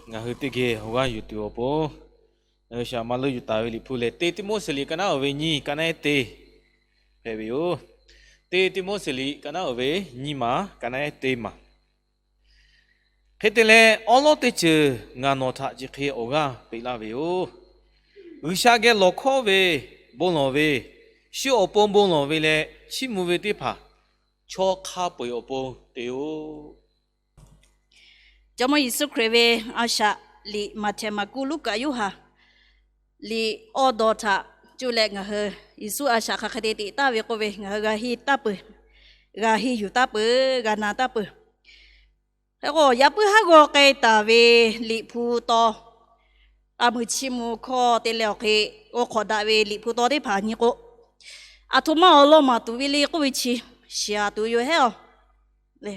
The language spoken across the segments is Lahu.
Ngaˬ hui teˇ geh awˬ g'aˇ yuˬ tuˬ awˬ pon, ngaˬ hui shaˍ ma leuˆ yuˬ taˍ ve Liꞈ hpu lehˬ, teˇ Tiˆmoˉseˍ liꞈ ka naˉ uiˍ ve nyiˇ, ka naˉ ehˉ teˇ hpehꞈ ve yoˬ. Teˇ Tiˆmoˉseˍ liꞈ ka naˉ uiˍ ve nyiˇ maˬ, ka naˉ ehˉ teˇ maˬ. Hk'e te leh, awˉ lawˉ teˇ ceuˬ ngaˬ nawˬ htaꞈ chi hk'e awˬ g'aˇ peꞈ laˇ ve yoˬ. G'uiˬsha geh lawˬ hkawˉ ve, bon lawˬ ve, shu awˬ pon bon lawˬ ve leh chiˇ mvuh ve teˇ hpaˍ chaw hk'a peu-eˬ awˬ pon te-oˬ. Jawˇmawˇ Yeˍsuˆ Hkriꞈ ve a shaꞈ liꞈ Maꞈhtehˍ, Maˍkuˆ, Luˉkaꞈ, Yoˇhanˬ liꞈ awˇ daw htaꞈ cuˇ leh ngaˬ hui Yeˍsuˆ a shaꞈ hk'aˬ hk'e te teꞈ taˍ ve k'oˆ ve ngaˬ hui g'a henˇ taˍ peuˬ, g'a henˇ yuˬ taˍ peuˬ, g'a na taˍ peuˬ. Hk'e k'o, yaꞈ puiˉ haˉ g'aw k'ai taˍ ve Liꞈ hpu taw, a muiˬ chiˇ mvuh hkawˇ te leh awˬ hk'e g'aw hk'awꞈ daꞈ ve Liꞈ hpu taw teˇ hpaˍ nyi k'o, aˬ htoꞈ ma awˬ lawn maˍ tuˬ ve le k'oˆ ve chi shiˍ aˍ tuˬ yoˬ hehˉ-oˬ le.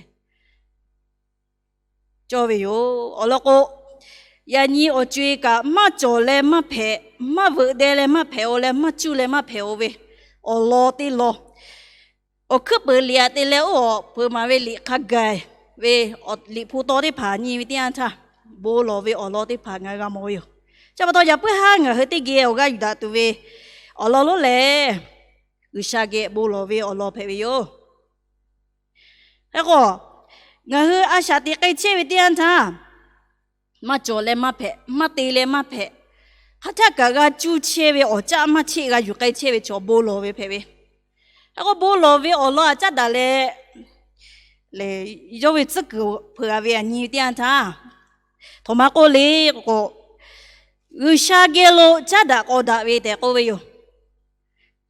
Cawˇ ve yoˬ. Awˬ lawn k'o, yaꞈ nyi awˬ co-e kaꞈ maˇ cawˬ leh maˇ hpehꞈ, maˇ veuꞈ deh leh maˇ hpehꞈ-o leh maˇ cuˇ leh maˇ hpehꞈ-o ve awˬ lawn teˇ lawn, awˬ hkuiˉ peuˍ liꞈ aꞈ te leh oˇ awˬ peuˬ maˍ ve liꞈ hk'a gaˬ ve Liꞈ hpu taw teˇ hpaˍ nyi ve teˇ yanˇ htaˇ, bon lawˬ ve awˬ lawn teˇ hpaˍ ngaˬ hui g'a mawˬ ve yoˬ. Chi pa taw yaꞈ puiˉ haˉ ngaˬ hui teˇ geh awˬ g'aˇ yuˬ daꞈ tuˬ ve awˬ lawn lonˉ lehˬ, G'uiˬsha geh bon lawˬ ve awˬ lawn hpehꞈ ve yoˬ. Hk'e k'o, ngaˬ hui a shaꞈ teꞈ k'ai chehˇ ve teˇ yanˇ htaˇ, maˇ cawˬ leh maˇ hpehꞈ, maˇ te leh maˇ hpehꞈ, hk'aˬ htaˆ kaꞈ g'a cuˇ chehˇ ve awˬ caˆ maˇ cheˆ g'a yuˬ k'ai chehˇ ve chaw bon lawˬ ve hpehꞈ ve. Hk'e k'o, bon lawˬ ve awˬ lawn aꞈ caˉ daꞈ leh, lehˬ, yawˇ ve tcuhˉ kuiˬ hpeuꞈ g'a ve aꞈ nyi ve teˇ yanˇ htaˇ, htoꞈ ma k'oˆ le k'o, G'uiˬsha geh lo caˉ daꞈ k'aw daꞈ ve tehꞈ k'oˆ ve yoˬ.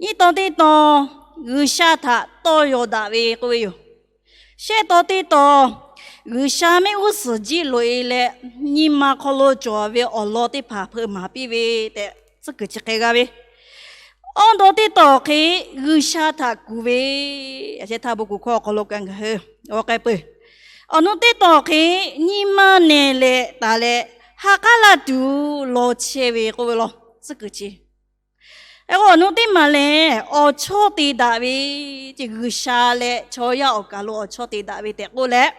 Nyiˇ tawn teˇ tawn, G'uiˬsha htaꞈ tawˇ yaw daꞈ ve k'oˆ ve yoˬ. Shehˆ tawn teˇ tawn, G'uiˬsha mehˆ g'uˇ suhˍ jiˆ loꞈ-e leh, nyi ma hk'aw lo cawˬ ve awˬ lawn teˇ hpaˍ hpeuꞈ maˍ piˇ ve tehꞈ tcuhˉ kuiˬ chi hk'e g'a ve. Awˇ daw teˇ tawn awˬ hk'e, G'uiˬsha htaꞈ kuˬ ve, a shehˆ htaˇ bon kuˬ hkawˇ awˬ hk'aw lo kaꞈ ngaˬ hui g'aw k'ai peuˬ. Awˬ nu teˇ tawn awˬ hk'e, nyi ma nehˬ leh taˍ leh, ha k'aˉ laˇ tuˬ law chehˇ ve k'oˆ ve law tcuhˉ kuiˬ chi. Hk'e k'o, awˬ nu teˇ maˬ lehˬ awˬ chawˇ te daꞈ ve, G'uiˬsha leh chaw yaˇ awˬ kaˬ lo awˬ chawˇ te daꞈ ve tehꞈ k'oˆ leh,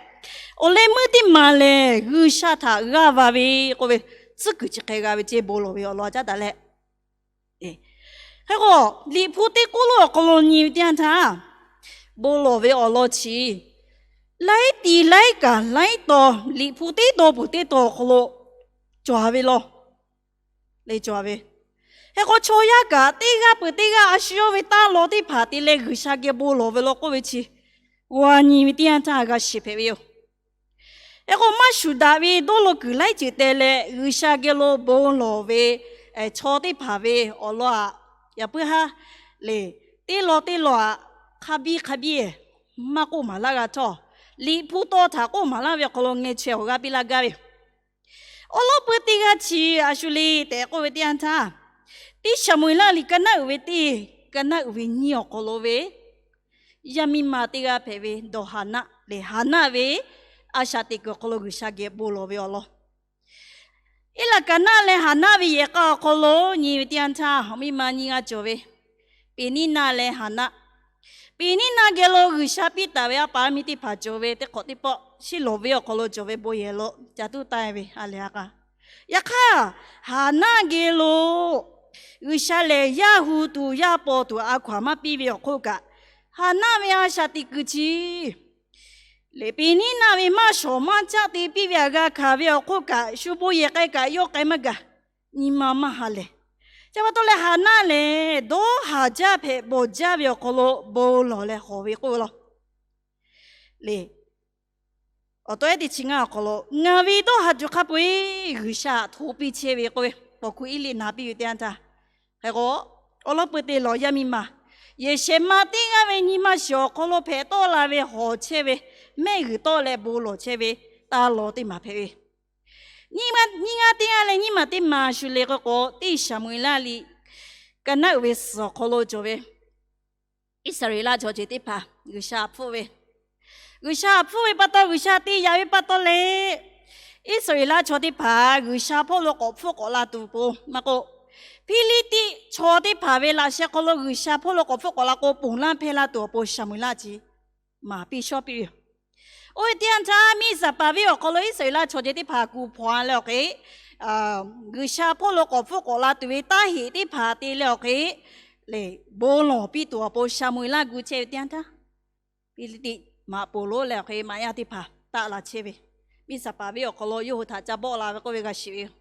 awˬ leh meuˇ teˇ maˬ lehˬ G'uiˬsha htaꞈ g'aˇ va ve k'oˆ ve tcuhˉ kuiˬ chi hk'e g'a ve ceˇ, bon lawˬ ve awˬ lawn caˉ daꞈ leh. Hk'e k'o, Liꞈ hpu teˇ k'oˆ lo awˬ hk'aw lo nyi ve teˇ yanˇ htaˇ, bon lawˬ ve awˬ lawn chi laiˉ ti laiˉ kaꞈ laiˉ tawn, Liꞈ hpu teˇ tawn peuˬ teˇ tawn awˬ hk'aw lo cawˬ ve law le cawˬ ve. Hk'e k'o, chaw yaˇ kaꞈ teˇ g'aˇ peuˬ teˇ g'aˇ a shu yawˇ ve taˇ law teˇ hpaˍ te leh G'uiˬsha geh bon lawˬ ve law k'oˆ ve chi, g'a nyi ve teˇ yanˇ htaˇ g'a shiˍ hpehꞈ ve yoˬ. Hk'e k'o, maˇ shuˍ daꞈ ve dawˇ law kuiˬ laiˉ ceuˬ te leh G'uiˬsha geh lo bon lawˬ ve chaw teˇ hpaˍ ve awˬ lawn aꞈ, yaꞈ puiˉ haˉ lehˬ, teˇ lawn teˇ lawn aꞈ hk'a biˇ hk'a biˇ maˇ k'oˆ maˍ laˇ g'a htawˇ, Liꞈ hpu taw htaꞈ k'oˆ maˍ laˇ ve awˬ hk'aw lo ngeh chaweh awˬ g'aˇ piˇ laˇ gaˇ ve yoˬ. Awˬ lawn peuˬ teˇ g'aˇ chi a shu le tehꞈ k'oˆ ve teˇ yanˇ htaˇ, Tiˇ Saˍmo-eˍlaˆ liꞈ ka naˉ uiˍ ve teˇ, ka naˉ uiˍ ve nyiˇ awˬ hk'aw lo ve yaˇ miˇ ma teˇ g'aˇ hpehꞈ ve dawˬ Haˍnaˆ lehˬ, Haˍnaˆ ve a shaꞈ teꞈ kuiˬ awˬ hk'aw lo G'uiˬsha geh bon lawˬ ve awˬ lawn. Eˇlaˍkaˍnaˆ leh Haˍnaˆ ve yehˬ k'a awˬ hk'aw lo nyi ve teˇ yanˇ htaˇ, awˬ miˇ ma nyiˇ g'aˇ cawˬ ve, Peˍniˇnaˆ leh Haˍnaˆ. Peˍniˇnaˆ geh lo G'uiˬsha piˇ taˍ ve a pa miˇ teˇ hpaˍ cawˬ ve teˇ hk'awꞈ teˇ pawˆ, Shiˉlawˬ venˇ awˬ hk'aw lo cawˬ ve bon yehˬ lo ca tuˉ taˍ ve a lehˬ a k'a. Yaꞈ hk'aˇ, Haˍnaˆ geh lo G'uiˬsha lehˬ yaˇ hu tuˬ yaˇ paw tuˬ a hkaw-anˬ maˇ piˇ ve awˬ hk'oˆ kaꞈ, Haˍnaˆ ve a shaꞈ teꞈ kuiˬ chi lehˬ, Peˍniˇnaˆ ve maˇ shawˍ maˇ caˆ te piˇ ve aꞈ g'a hkanˍ ve awˬ hk'oˆ kaꞈ, shu bon yehˬ k'ai kaꞈ yawˇ k'ai maˇ gaˬ, nyi ma maˇ ha lehˬ. Chi pa taw leh Haˍnaˆ lehˬ, dawˇ haˍ jaˇ hpehꞈ bawˬ jaˇ ve awˬ hk'aw lo bon lawˬ leh hawˍ ve k'oˆ ve law. Lehˬ, awˬ taw ehˉ teˇ chi ngaˇ awˬ hk'aw lo ngaˬ ve dawˇ haˍ tuˬ hk'a peu-eˬ G'uiˬsha htaꞈ hto piˇ chehˇ ve k'oˆ ve, paw hkuˇ iˉ liꞈ na piˇ ve teˇ yanˇ htaˇ, hk'e k'o, awˬ lawn peuˬ te lawˬ yaˇ miˇ ma, yehˬ shehˍ ma teˇ g'aˇ ve nyi ma shiˍ awˬ hk'aw lo hpehꞈ tawˆ la ve hawˍ chehˇ ve, mehˆ g'uiˬ tawˆ leh bon lawˬ chehˇ ve taˇ law teˇ maˬ hpehꞈ ve. Nyiˇ g'aˇ teˇ g'aˇ leh nyiˇ maˬ teˇ maˬ shu le k'o k'o, Tiˇ Saˍmo-eˍlaˆ liꞈ ka naˉ uiˍ ve suhˍ awˬ hk'aw lo cawˬ ve Iˉsaˍreˍlaˆ chaw ceuˬ teˇ hpaˍ G'uiˬsha hpfuhˆ ve, G'uiˬsha hpfuhˆ ve pa taw, G'uiˬsha te yaꞈ ve pa taw leh, Iˉsaˍreˍlaˆ chaw teˇ hpaˍ G'uiˬsha hpawˇ lo k'awꞈ hpfuhˆ k'awꞈ la tuˬ pon maˇ k'oˆ, Hpiˇliˇtiˆ chaw teˇ hpaˍ ve laꞈ sheh hk'aw lo G'uiˬsha hpawˇ lo k'awꞈ hpfuhˆ k'awꞈ la k'o, ponˬ laˇ hpehˇ laˇ tuˬ awˬ pon Saˍmo-eˍlaˆ chi maˍ piˇ shawˉ piˇ ve yoˬ. Oˇ ve teˇ yanˇ htaˇ, miˬ saˍ paˍ venˇ awˬ hk'aw lo Iˉsaˍreˍlaˆ chaw ceuˬ teˇ hpaˍ kuˬ hpawnˬ a leh awˬ hk'e, G'uiˬsha hpawˇ lo k'awꞈ hpfuhˆ k'awꞈ la tuˬ ve taˇ heꞈ teˇ hpaˍ te leh awˬ hk'e, lehˬ bon lawˬ piˇ tuˬ awˬ pon Saˍmo-eˍlaˆ gu chehˇ ve teˇ yanˇ htaˇ, Hpiˇliˇtiˆ maꞈ poˍ lonˉ leh awˬ hk'e maꞈ yaˇ teˇ hpaˍ taˆ la chehˇ ve, miˬ saˍ paˍ venˇ awˬ hk'aw lo yawˇ hui htaꞈ ca bawˆ la ve k'oˆ ve g'a shiˍ ve yoˬ.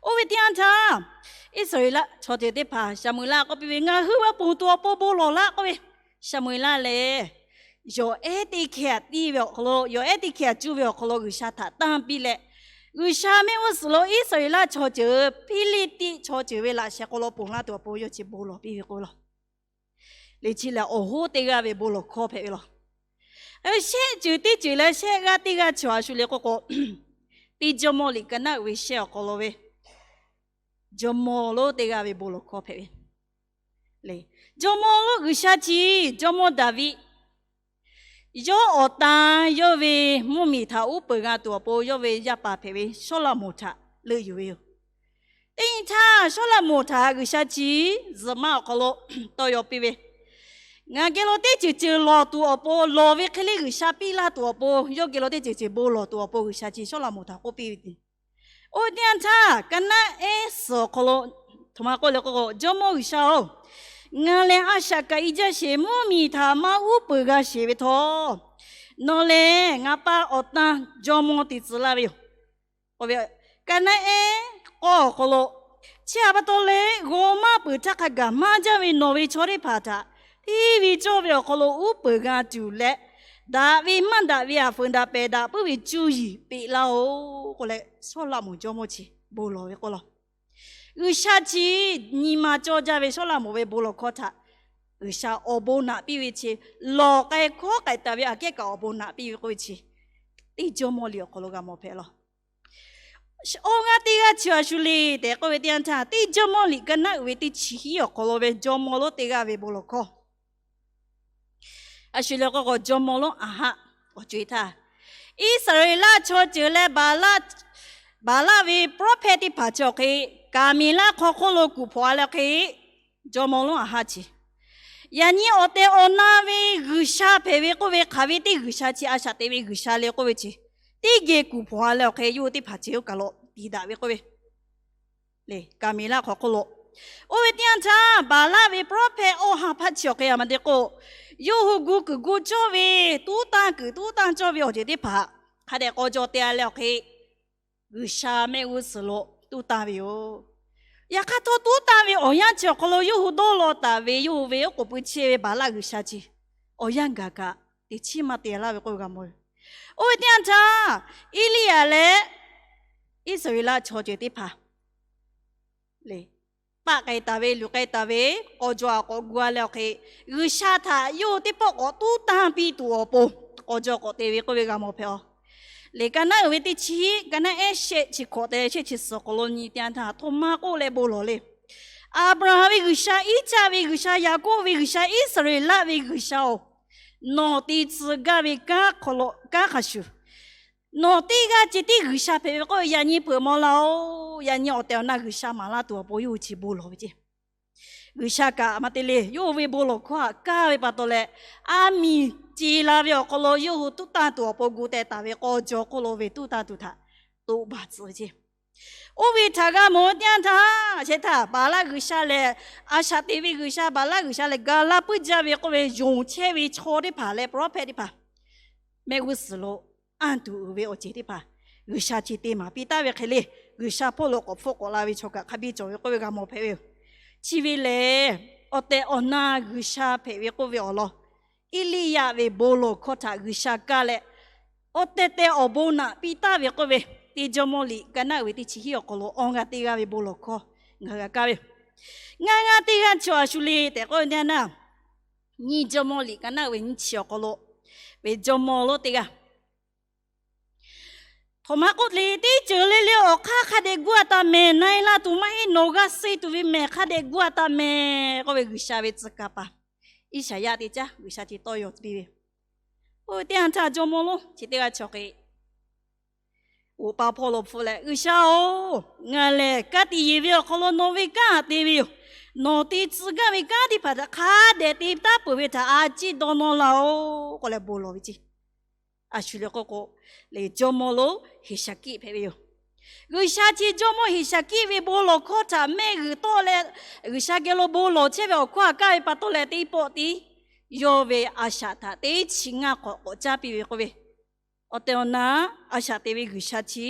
Oˇ ve teˇ yanˇ htaˇ, Iˉsaˍreˍlaˆ chaw ceuˬ teˇ hpaˍ Saˍmo-eˍlaˆ k'oˆ piˇ ve, Ngaˬ hui ve a ponˬ tuˬ awˬ pon bon lawˬ laˇ k'oˆ ve, Saˍmo-eˍlaˆ lehˬ yawˬ ehˉ teˇ hkeh tiˇ ve awˬ hk'aw lo, yawˬ ehˉ teˇ hkeh cuˇ ve awˬ hk'aw lo G'uiˬsha htaꞈ tanˇ piˇ leh, G'uiˬsha mehˆ g'uˇ suhˍ lo Iˉsaˍreˍlaˆ chaw ceuˬ Hpiˇliˇtiˆ chaw ceuˬ ve laꞈ sheh hk'aw lo ponˬ laˇ tuˬ awˬ pon yawˇ chi bon lawˬ piˇ ve k'o law. Lehˬ chi lehˬ awˬ hoˉ teˇ g'aˇ ve bon lawˬ hkawˇ hpehꞈ ve law. Shehˆ ceuˬ teˇ ceuˬ leh shehˆ g'aˇ teˇ g'aˇ chi awˬ a shu le k'oˆ k'o, teˇ Jawˇmawˇ liꞈ ka naˆ uiˍ ve shehˆ awˬ hk'aw lo ve jawˇmawˇ lonˉ teˇ g'aˇ ve bon lawˬ hkawˇ hpehꞈ ve. Jawˇmawˇ lonˉ G'uiˬsha chi, jawˇmawˇ Daˍviˆ yawˇ awˬ tan yawˇ ve mvuhˇmiˬ htaꞈ uˉ peunˍ g'a tuˬ awˬ pon yawˇ ve yaˇ paˍ hpehꞈ ve Sawˉlaꞈmonˍ htaꞈ leuˆ yuˬ ve yoˬ. Teˇ nyi htaˇ Sawˉlaꞈmonˍ htaꞈ G'uiˬsha chi zuhꞈ maˇ awˬ hk'aw lo tawˇ yaw piˇ ve, Ngaˬ geh lo teˇ ceuˬ ceuˬ lawˬ tuˬ awˬ pon, lawˬ ve hk'e le G'uiˬsha piˇ laˇ tuˬ awˬ pon, yawˇ geh lo teˇ ceuˬ ceuˬ bon lawˬ tuˬ awˬ pon G'uiˬsha chi Sawˉlaꞈmonˍ htaꞈ k'oˆ piˇ ve. Oˇ ve teˇ yanˇ htaˇ, ka naˆ ehˉ suhˍ awˬ hk'aw lo htoꞈ ma k'oˆ le k'o, Jawˇmawˇ G'uiˬsha-oˬ, ngaˬ lehˬ a shaꞈ kaꞈ i jaˇ sheˍ, mvuhˇmiˬ htaꞈ maˇ uˉ peunˍ g'a sheˍ ve htawˇ, nawˬ lehˬ ngaˬ pa awˬ tan jawˇmawˇ te tcuh laˇ ve yoˬ. Ka naˆ ehˉ k'awˇ awˬ hk'aw lo, Chi htaꞈ pa taw leh g'aw maˇ peuˬ htaˇ hk'a gaˬ maˇ jaˇ ve nawˬ ve chaw teˇ hpaˍ htaꞈ hteˇ ve cawˇ ve awˬ hk'aw lo uˉ peunˍ g'a tuˬ leh, daꞈ ve maˇ daꞈ ve aˬ fuiˍ daꞈ pehˬ daꞈ puiˉ ve cuˇ yiˍ peꞈ laˇ-oˬ k'oˆ leh, Sawˉlaꞈmonˍ jawˇmawˇ chi bon lawˬ ve k'oˆ law. G'uiˬsha chi nyi ma cawˇ jaˇ ve Sawˉlaꞈmonˍ ve bon lawˬ hkawˇ htaꞈ G'uiˬsha awˬ bon naꞈ piˇ ve chi, lawˬ k'ai hkawˉ k'ai taˍ ve aꞈ kehˉ kaꞈ awˬ bon naꞈ piˇ ve k'oˆ ve chi, teˇ Jawˇmawˇ liꞈ awˬ hk'aw lo g'a mawˬ hpehꞈ law. Awˬ g'aˇ teˇ g'aˇ chi a shu le tehꞈ k'oˆ ve teˇ yanˇ htaˇ, teˇ Jawˇmawˇ liꞈ ka naˆ uiˍ ve teˇ chi hiˉ awˬ hk'aw lo ve jawˇmawˇ lonˉ teˇ g'aˇ ve bon lawˬ hkawˇ a shu le k'o, jawˇmawˇ lonˉ Aˍhaˆ awˬ co-e htaˇ, Iˉsaˍreˍlaˆ chaw ceuˬ leh Baˍlaˆ ve prophet teˇ hpaˍ chi awˬ hk'e, Kaˍmeˍlaˆ hk'aw hk'oˆ lo kuˬ hpawnˬ a leh awˬ hk'e, jawˇmawˇ lonˉ Aˍhaˆ chi yaꞈ nyi awˬ tehˬ awˬ na ve G'uiˬsha hpehꞈ ve k'oˆ ve hk'aˬ ve teˇ G'uiˬsha chi a shaꞈ teꞈ ve G'uiˬsha le k'oˆ ve chi, teˇ geh kuˬ hpawnˬ a leh awˬ hk'e, yawˇ hui teˇ hpaˍ ceuˬ oˇ kaˬ lo tiˍ daꞈ ve k'oˆ ve, Kaˍmeˍlaˆ hk'aw hk'oˆ lo. Oˇ ve teˇ yanˇ htaˇ, Baˍlaˆ ve prophet awˬ ha hpaˇ chi awˬ hk'e a ma te k'o, yawˇ hui gu kuiˬ gu cawˇ ve, tuˉ tanˇ kuiˬ tuˉ tanˇ cawˇ ve awˬ ceuˬ teˇ hpaˍ hk'a dehꞈ k'aw jaw te a leh awˬ hk'e, G'uiˬsha mehˆ g'uˇ suhˍ lo tuˉ tanˇ ve yoˬ. Yaꞈ hk'aˇ htawˇ, tuˉ tanˇ ve awˬ yanˇ chi awˬ hk'aw lo yawˇ hui dawˇ law taˍ ve, yawˇ hui ve oˉ k'oˍ pui chehˇ ve Baˍlaˆ g'uiˬsha chi awˬ yanˇ gaˬ kaꞈ teꞈ chiˉ maˇ te laˇ ve k'oˆ ve g'a mawˬ ve. Oˇ ve teˇ yanˇ htaˇ, Eˇliˇyaꞈ leh Iˉsaˍreˍlaˆ chaw ceuˬ teˇ hpaˍ le, paˆ k'ai taˍ ve, luˬ k'ai taˍ ve, k'aw jaw a k'awꞈ gu a leh awˬ hk'e, G'uiˬsha htaꞈ yawˇ hui teˇ pawˆ k'awꞈ tuˉ tanˇ piˇ tuˬ awˬ pon k'aw jaw k'awꞈ te ve k'oˆ ve g'a mawˬ hpehꞈ a. Lehˬ, ka naˆ uiˍ ve teˇ chi hiˉ, ka naˆ ehˉ shehˆ chi hkawꞈ te shehˆ chi suhˍ awˬ hk'aw lo nyi teˇ yanˇ htaˇ, htoꞈ ma k'oˆ leh bon lawˬ le. Aˍbraˍhanˍ ve G'uiˬsha, Iˉcaˆ ve G'uiˬsha, Yaˍkoˆ ve G'uiˬsha, Iˉsaˍreˍlaˆ ve G'uiˬsha-oˬ, nawˬ te tcuh gaˇ ve kanˉ hk'aw lo kanˉ hk'a shuˍ nawˬ teˇ g'aˇ ceh tiˉ G'uiˬsha hpehꞈ ve k'oˆ ve yaꞈ nyi hpeuꞈ maw laˇ-oˬ. Yaꞈ nyi awˬ tehˬ awˬ na G'uiˬsha maˍ laˇ tuˬ awˬ pon yawˇ hui chi bon lawˬ ve ceˇ. G'uiˬsha kaꞈ maˇ te le, yawˇ hui ve bon lawˬ hkawˇ htaꞈ kaˇ ve pa taw leh, a miˬ ce la ve awˬ hk'aw lo yawˇ hui tuˉ tanˇ tuˬ awˬ pon gu teh taˍ ve k'aw jaw hk'oˆ lo ve tuˉ tanˇ tuˬ htaꞈ toꞈ baˬ tcuh ve ceˇ. Oˇ ve htaꞈ g'a mawˬ ve teˇ yanˇ htaˇ, shehˆ htaˇ Baˍlaˆ g'uiˬsha lehˬ, a shaꞈ teꞈ ve G'uiˬsha, Baˍlaˆ g'uiˬsha lehˬ ga laˇ puiˉ jaˇ ve k'oˆ ve yonˍ chehˇ ve chaw teˇ hpaˍ leh prophet teˇ hpaˍ mehˆ g'uˇ suhˍ lo anˇ tuˬ uiˍ ve awˬ ceuˬ teˇ hpaˍ G'uiˬsha chi te maˍ piˇ taˍ ve hk'e le, G'uiˬsha hpawˇ lo k'awꞈ hpfuhˆ k'awꞈ la ve chaw kaꞈ hk'a biˇ cawˬ ve k'oˆ ve g'a mawˬ hpehꞈ ve yoˬ. Chi ve lehˬ, awˬ tehˬ awˬ na G'uiˬsha hpehꞈ ve k'oˆ ve awˬ lawn, Eˇliˇyaꞈ ve bon lawˬ hkawˇ htaꞈ G'uiˬsha kaˇ leh, awˬ tehˬ tehˬ awˬ bon naꞈ piˇ taˍ ve k'oˆ ve, teˇ Jawˇmawˇ liꞈ ka naˆ uiˍ ve teˇ chi hiˉ awˬ hk'aw lo awˬ g'aˇ teˇ g'aˇ ve bon lawˬ hkawˇ ngaˬ g'a kaˇ ve yoˬ. Ngaˇ g'aˇ teˇ g'aˇ chi awˬ a shu le tehꞈ k'oˆ ve teˇ yanˇ, nyiˇ Jawˇmawˇ liꞈ ka naˆ uiˍ ve nyiˇ chi awˬ hk'aw lo ve jawˇmawˇ lonˉ teˇ g'aˇ htoꞈ ma k'oˆ le, teˇ ceuˬ le le awˬ hk'aˇ hk'a dehꞈ guˇ a taˍ mehˍ, na-e la tuˬ maˇ heˆ, nawˬ g'a suh tuˬ ve mehˍ hk'a dehꞈ guˇ a taˍ mehˍ k'oˆ ve G'uiˬsha ve tcuh ka paˍ Iˉsaˍyaˆ teˇ caˉ G'uiˬsha chi tawˇ yaw piˇ ve. Oˇ ve teˇ yanˇ htaˇ jawˇmawˇ lonˉ chi teˇ g'aˇ chi awˬ hk'e uˍ pa hpawˇ lo hpfuhˆ leh, G'uiˬsha-oˬ, ngaˬ lehˬ ka tiꞈ yeˬ ve awˬ hk'aw lo nawˬ ve kanˉ htaꞈ te ve yoˬ. Nawˬ te tcuh gaˇ ve kanˉ teˇ hpaˍ htaꞈ hk'a dehꞈ te taˉ peuˬ ve htaꞈ a ciˉ dawˇ nawˇ laˇ-oˬ k'oˆ leh bon lawˬ ve ceˇ. a shu le k'oˆ k'o, jawˇmawˇ lonˉ Heˍsaˍkiˆ hpehꞈ ve yoˬ. G'uiˬsha chi jawˇmawˇ Heˍsaˍkiˆ ve bon lawˬ hkawˇ htaꞈ mehˆ g'uiˬ tawˆ leh, G'uiˬsha geh lo bon lawˬ chehˇ ve awˬ hkawˇ htaꞈ kaˇ ve pa taw leh, teˇ pawˆ tiˉ yawˇ ve a shaꞈ htaꞈ teˇ chi ngaˇ hk'awꞈ k'awꞈ caˇ piˇ ve k'oˆ ve, awˬ tehˬ awˬ na a shaꞈ teꞈ ve G'uiˬsha chi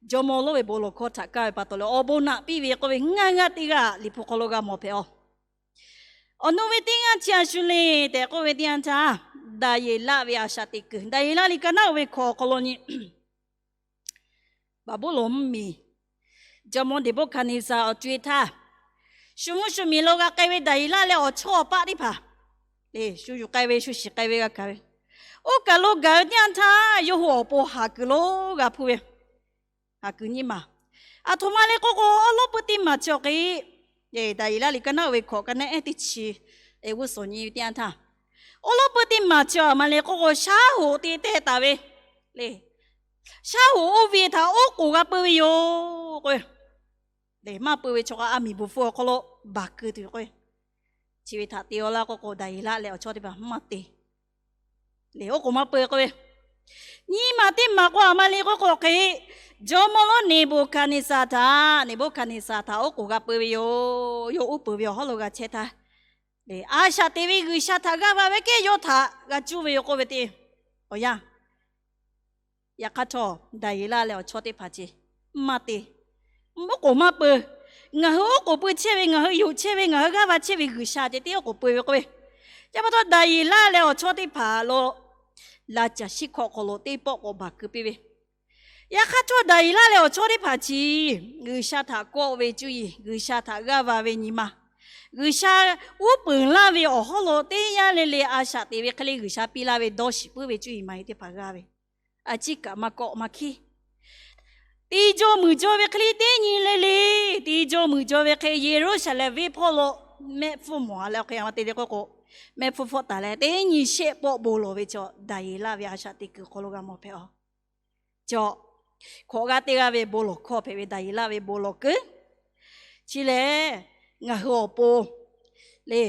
jawˇmawˇ lonˉ ve bon lawˬ hkawˇ htaꞈ kaˇ ve pa taw leh awˬ bon naꞈ piˇ ve k'oˆ ve, ngaˇ g'aˇ teˇ g'aˇ Liꞈ hpu hk'aw lo g'a mawˬ hpehꞈ-oˬ. Awˬ nu ve teˇ g'aˇ chi a shu le tehꞈ k'oˆ ve teˇ yanˇ htaˇ, Daˍyeˍlaˆ ve a shaꞈ teꞈ kuiˬ, Daˍyeˍlaˆ liꞈ ka naˉ uiˍ ve hkawꞈ awˬ hk'aw lo nyi, Baˍbuˍlonˍ mvuhˇmiˬ jawˇmawˇ Neˍbuˆhkaˍneˍsaˍ awˬ co-e htaˇ, shu mvuhˇ shu miˬ lo g'a k'ai ve Daˍyeˍlaˆ leh awˬ chawˇ awˬ paˆ teˇ hpaˍ, shu yuˬ k'ai ve, shu shiˍ k'ai ve g'a kaˍ ve, oˇ kaˬ lo gaˬ ve teˇ yanˇ htaˇ, yawˇ hui awˬ pon haˍ kuiˬ lo g'a hpuˇ ve, haˍ kuiˬ nyiˇ maˬ. Aˬ htoꞈ ma le k'oˆ k'o, awˉ lawˉ peuˇ teˇ maˬ chi awˬ hk'e, Daˍyeˍlaˆ liꞈ ka naˉ uiˍ ve hkawꞈ ka naˉ ehˉ teˇ chi, g'uˇ suhˍ nyi ve teˇ yanˇ htaˇ, awˉ lawˉ peuˇ teˇ maˬ chi a ma le k'oˆ k'o, shaˉ hoꞈ te teh taˍ ve le. Shaˉ hoꞈ oˇ ve htaꞈ oˉ k'oˍ g'a peu ve yoˬ k'o, maˇ peu ve chaw k'a a miˍ bon hpfuh awˬ hk'aw lo baˬ keu tuˬ ve k'o, chi ve htaꞈ te-a laˇ k'oˆ k'o, Daˍyeˍlaˆ leh awˬ chawˇ teˇ hpaˍ maˇ te le, oˉ k'oˍ maˇ peu k'oˆ ve. Nyiˇ maˬ teˇ maˬ k'o a ma le k'oˆ k'o hk'e, jawˇmawˇ lonˉ Neˍbuˍhkaˍneˍsaˍ htaꞈ, Neˍbuˍhkaˍneˍsaˍ htaꞈ oˉ k'oˍ g'a peu ve yoˬ. Yawˇ uˉ peunˍ ve awˬ hawˉ lo g'a chehˇ htaˇ, a shaꞈ teꞈ ve G'uiˬsha htaꞈ g'aˇ va ve kehˉ yawˇ htaꞈ g'a cuˇ ve yoˬ k'oˆ ve teˇ awˬ yanˇ. Yaꞈ hk'aˇ htawˇ, Daˍyeˍlaˆ leh awˬ chawˇ teˇ hpaˍ ce maˇ te, oˉ k'oˍ maˇ peu. Ngaˬ hui oˉ k'oˍ peu chehˇ ve, ngaˬ hui yonˍ chehˇ ve, ngaˬ hui g'aˇ va chehˇ ve G'uiˬsha ceh tiˉ oˉ k'oˍ peu ve k'oˆ ve. Chi pa taw Daˍyeˍlaˆ leh awˬ chawˇ teˇ hpaˍ lo laꞈ caˬ shiˉ hkawꞈ hk'aw lo teˇ pawˆ k'awꞈ baˬ keu piˇ ve. Yaꞈ hk'aˇ htawˇ, Daˍyeˍlaˆ leh awˬ chawˇ teˇ hpaˍ chi G'uiˬsha htaꞈ kawˆ ve cuˇ yiˍ, G'uiˬsha htaꞈ g'aˇ va ve nyi ma, G'uiˬsha uˉ peunˍ laˇ ve awˬ hawˉ lo teˇ yanˇ le le a shaꞈ teꞈ ve hk'e le G'uiˬsha piˇ laˇ ve dawˇ shiˍ puiˉ ve cuˇ yiˍ ma-e teˇ hpaˍ g'a ve, a ciˉ kaꞈ maˇ kawˆ maˇ hkiˉ. Te jaw muiˬ jaw ve hk'e le teˇ nyi le le, te jaw muiˬ jaw ve hk'e Yeˍruˆsaˍlehnˍ venˇ hpawˇ lo mehˆ hpfuhˇ mawˬ a leh awˬ hk'e a ma te le k'oˆ k'o, mehˆ hpfuhˇ hpawˆ taˍ leh teˇ nyi shehˆ pawˆ bon lawˬ ve chaw Daˍyeˍlaˆ ve a shaꞈ teꞈ kuiˬ hk'aw lo g'a mawˬ hpehꞈ-oˬ. Chaw hkawꞈ g'aˇ teˇ g'aˇ ve bon lawˬ hkawˇ hpehꞈ ve Daˍyeˍlaˆ ve bon lawˬ keu chi lehˬ, ngaˬ hui awˬ pon le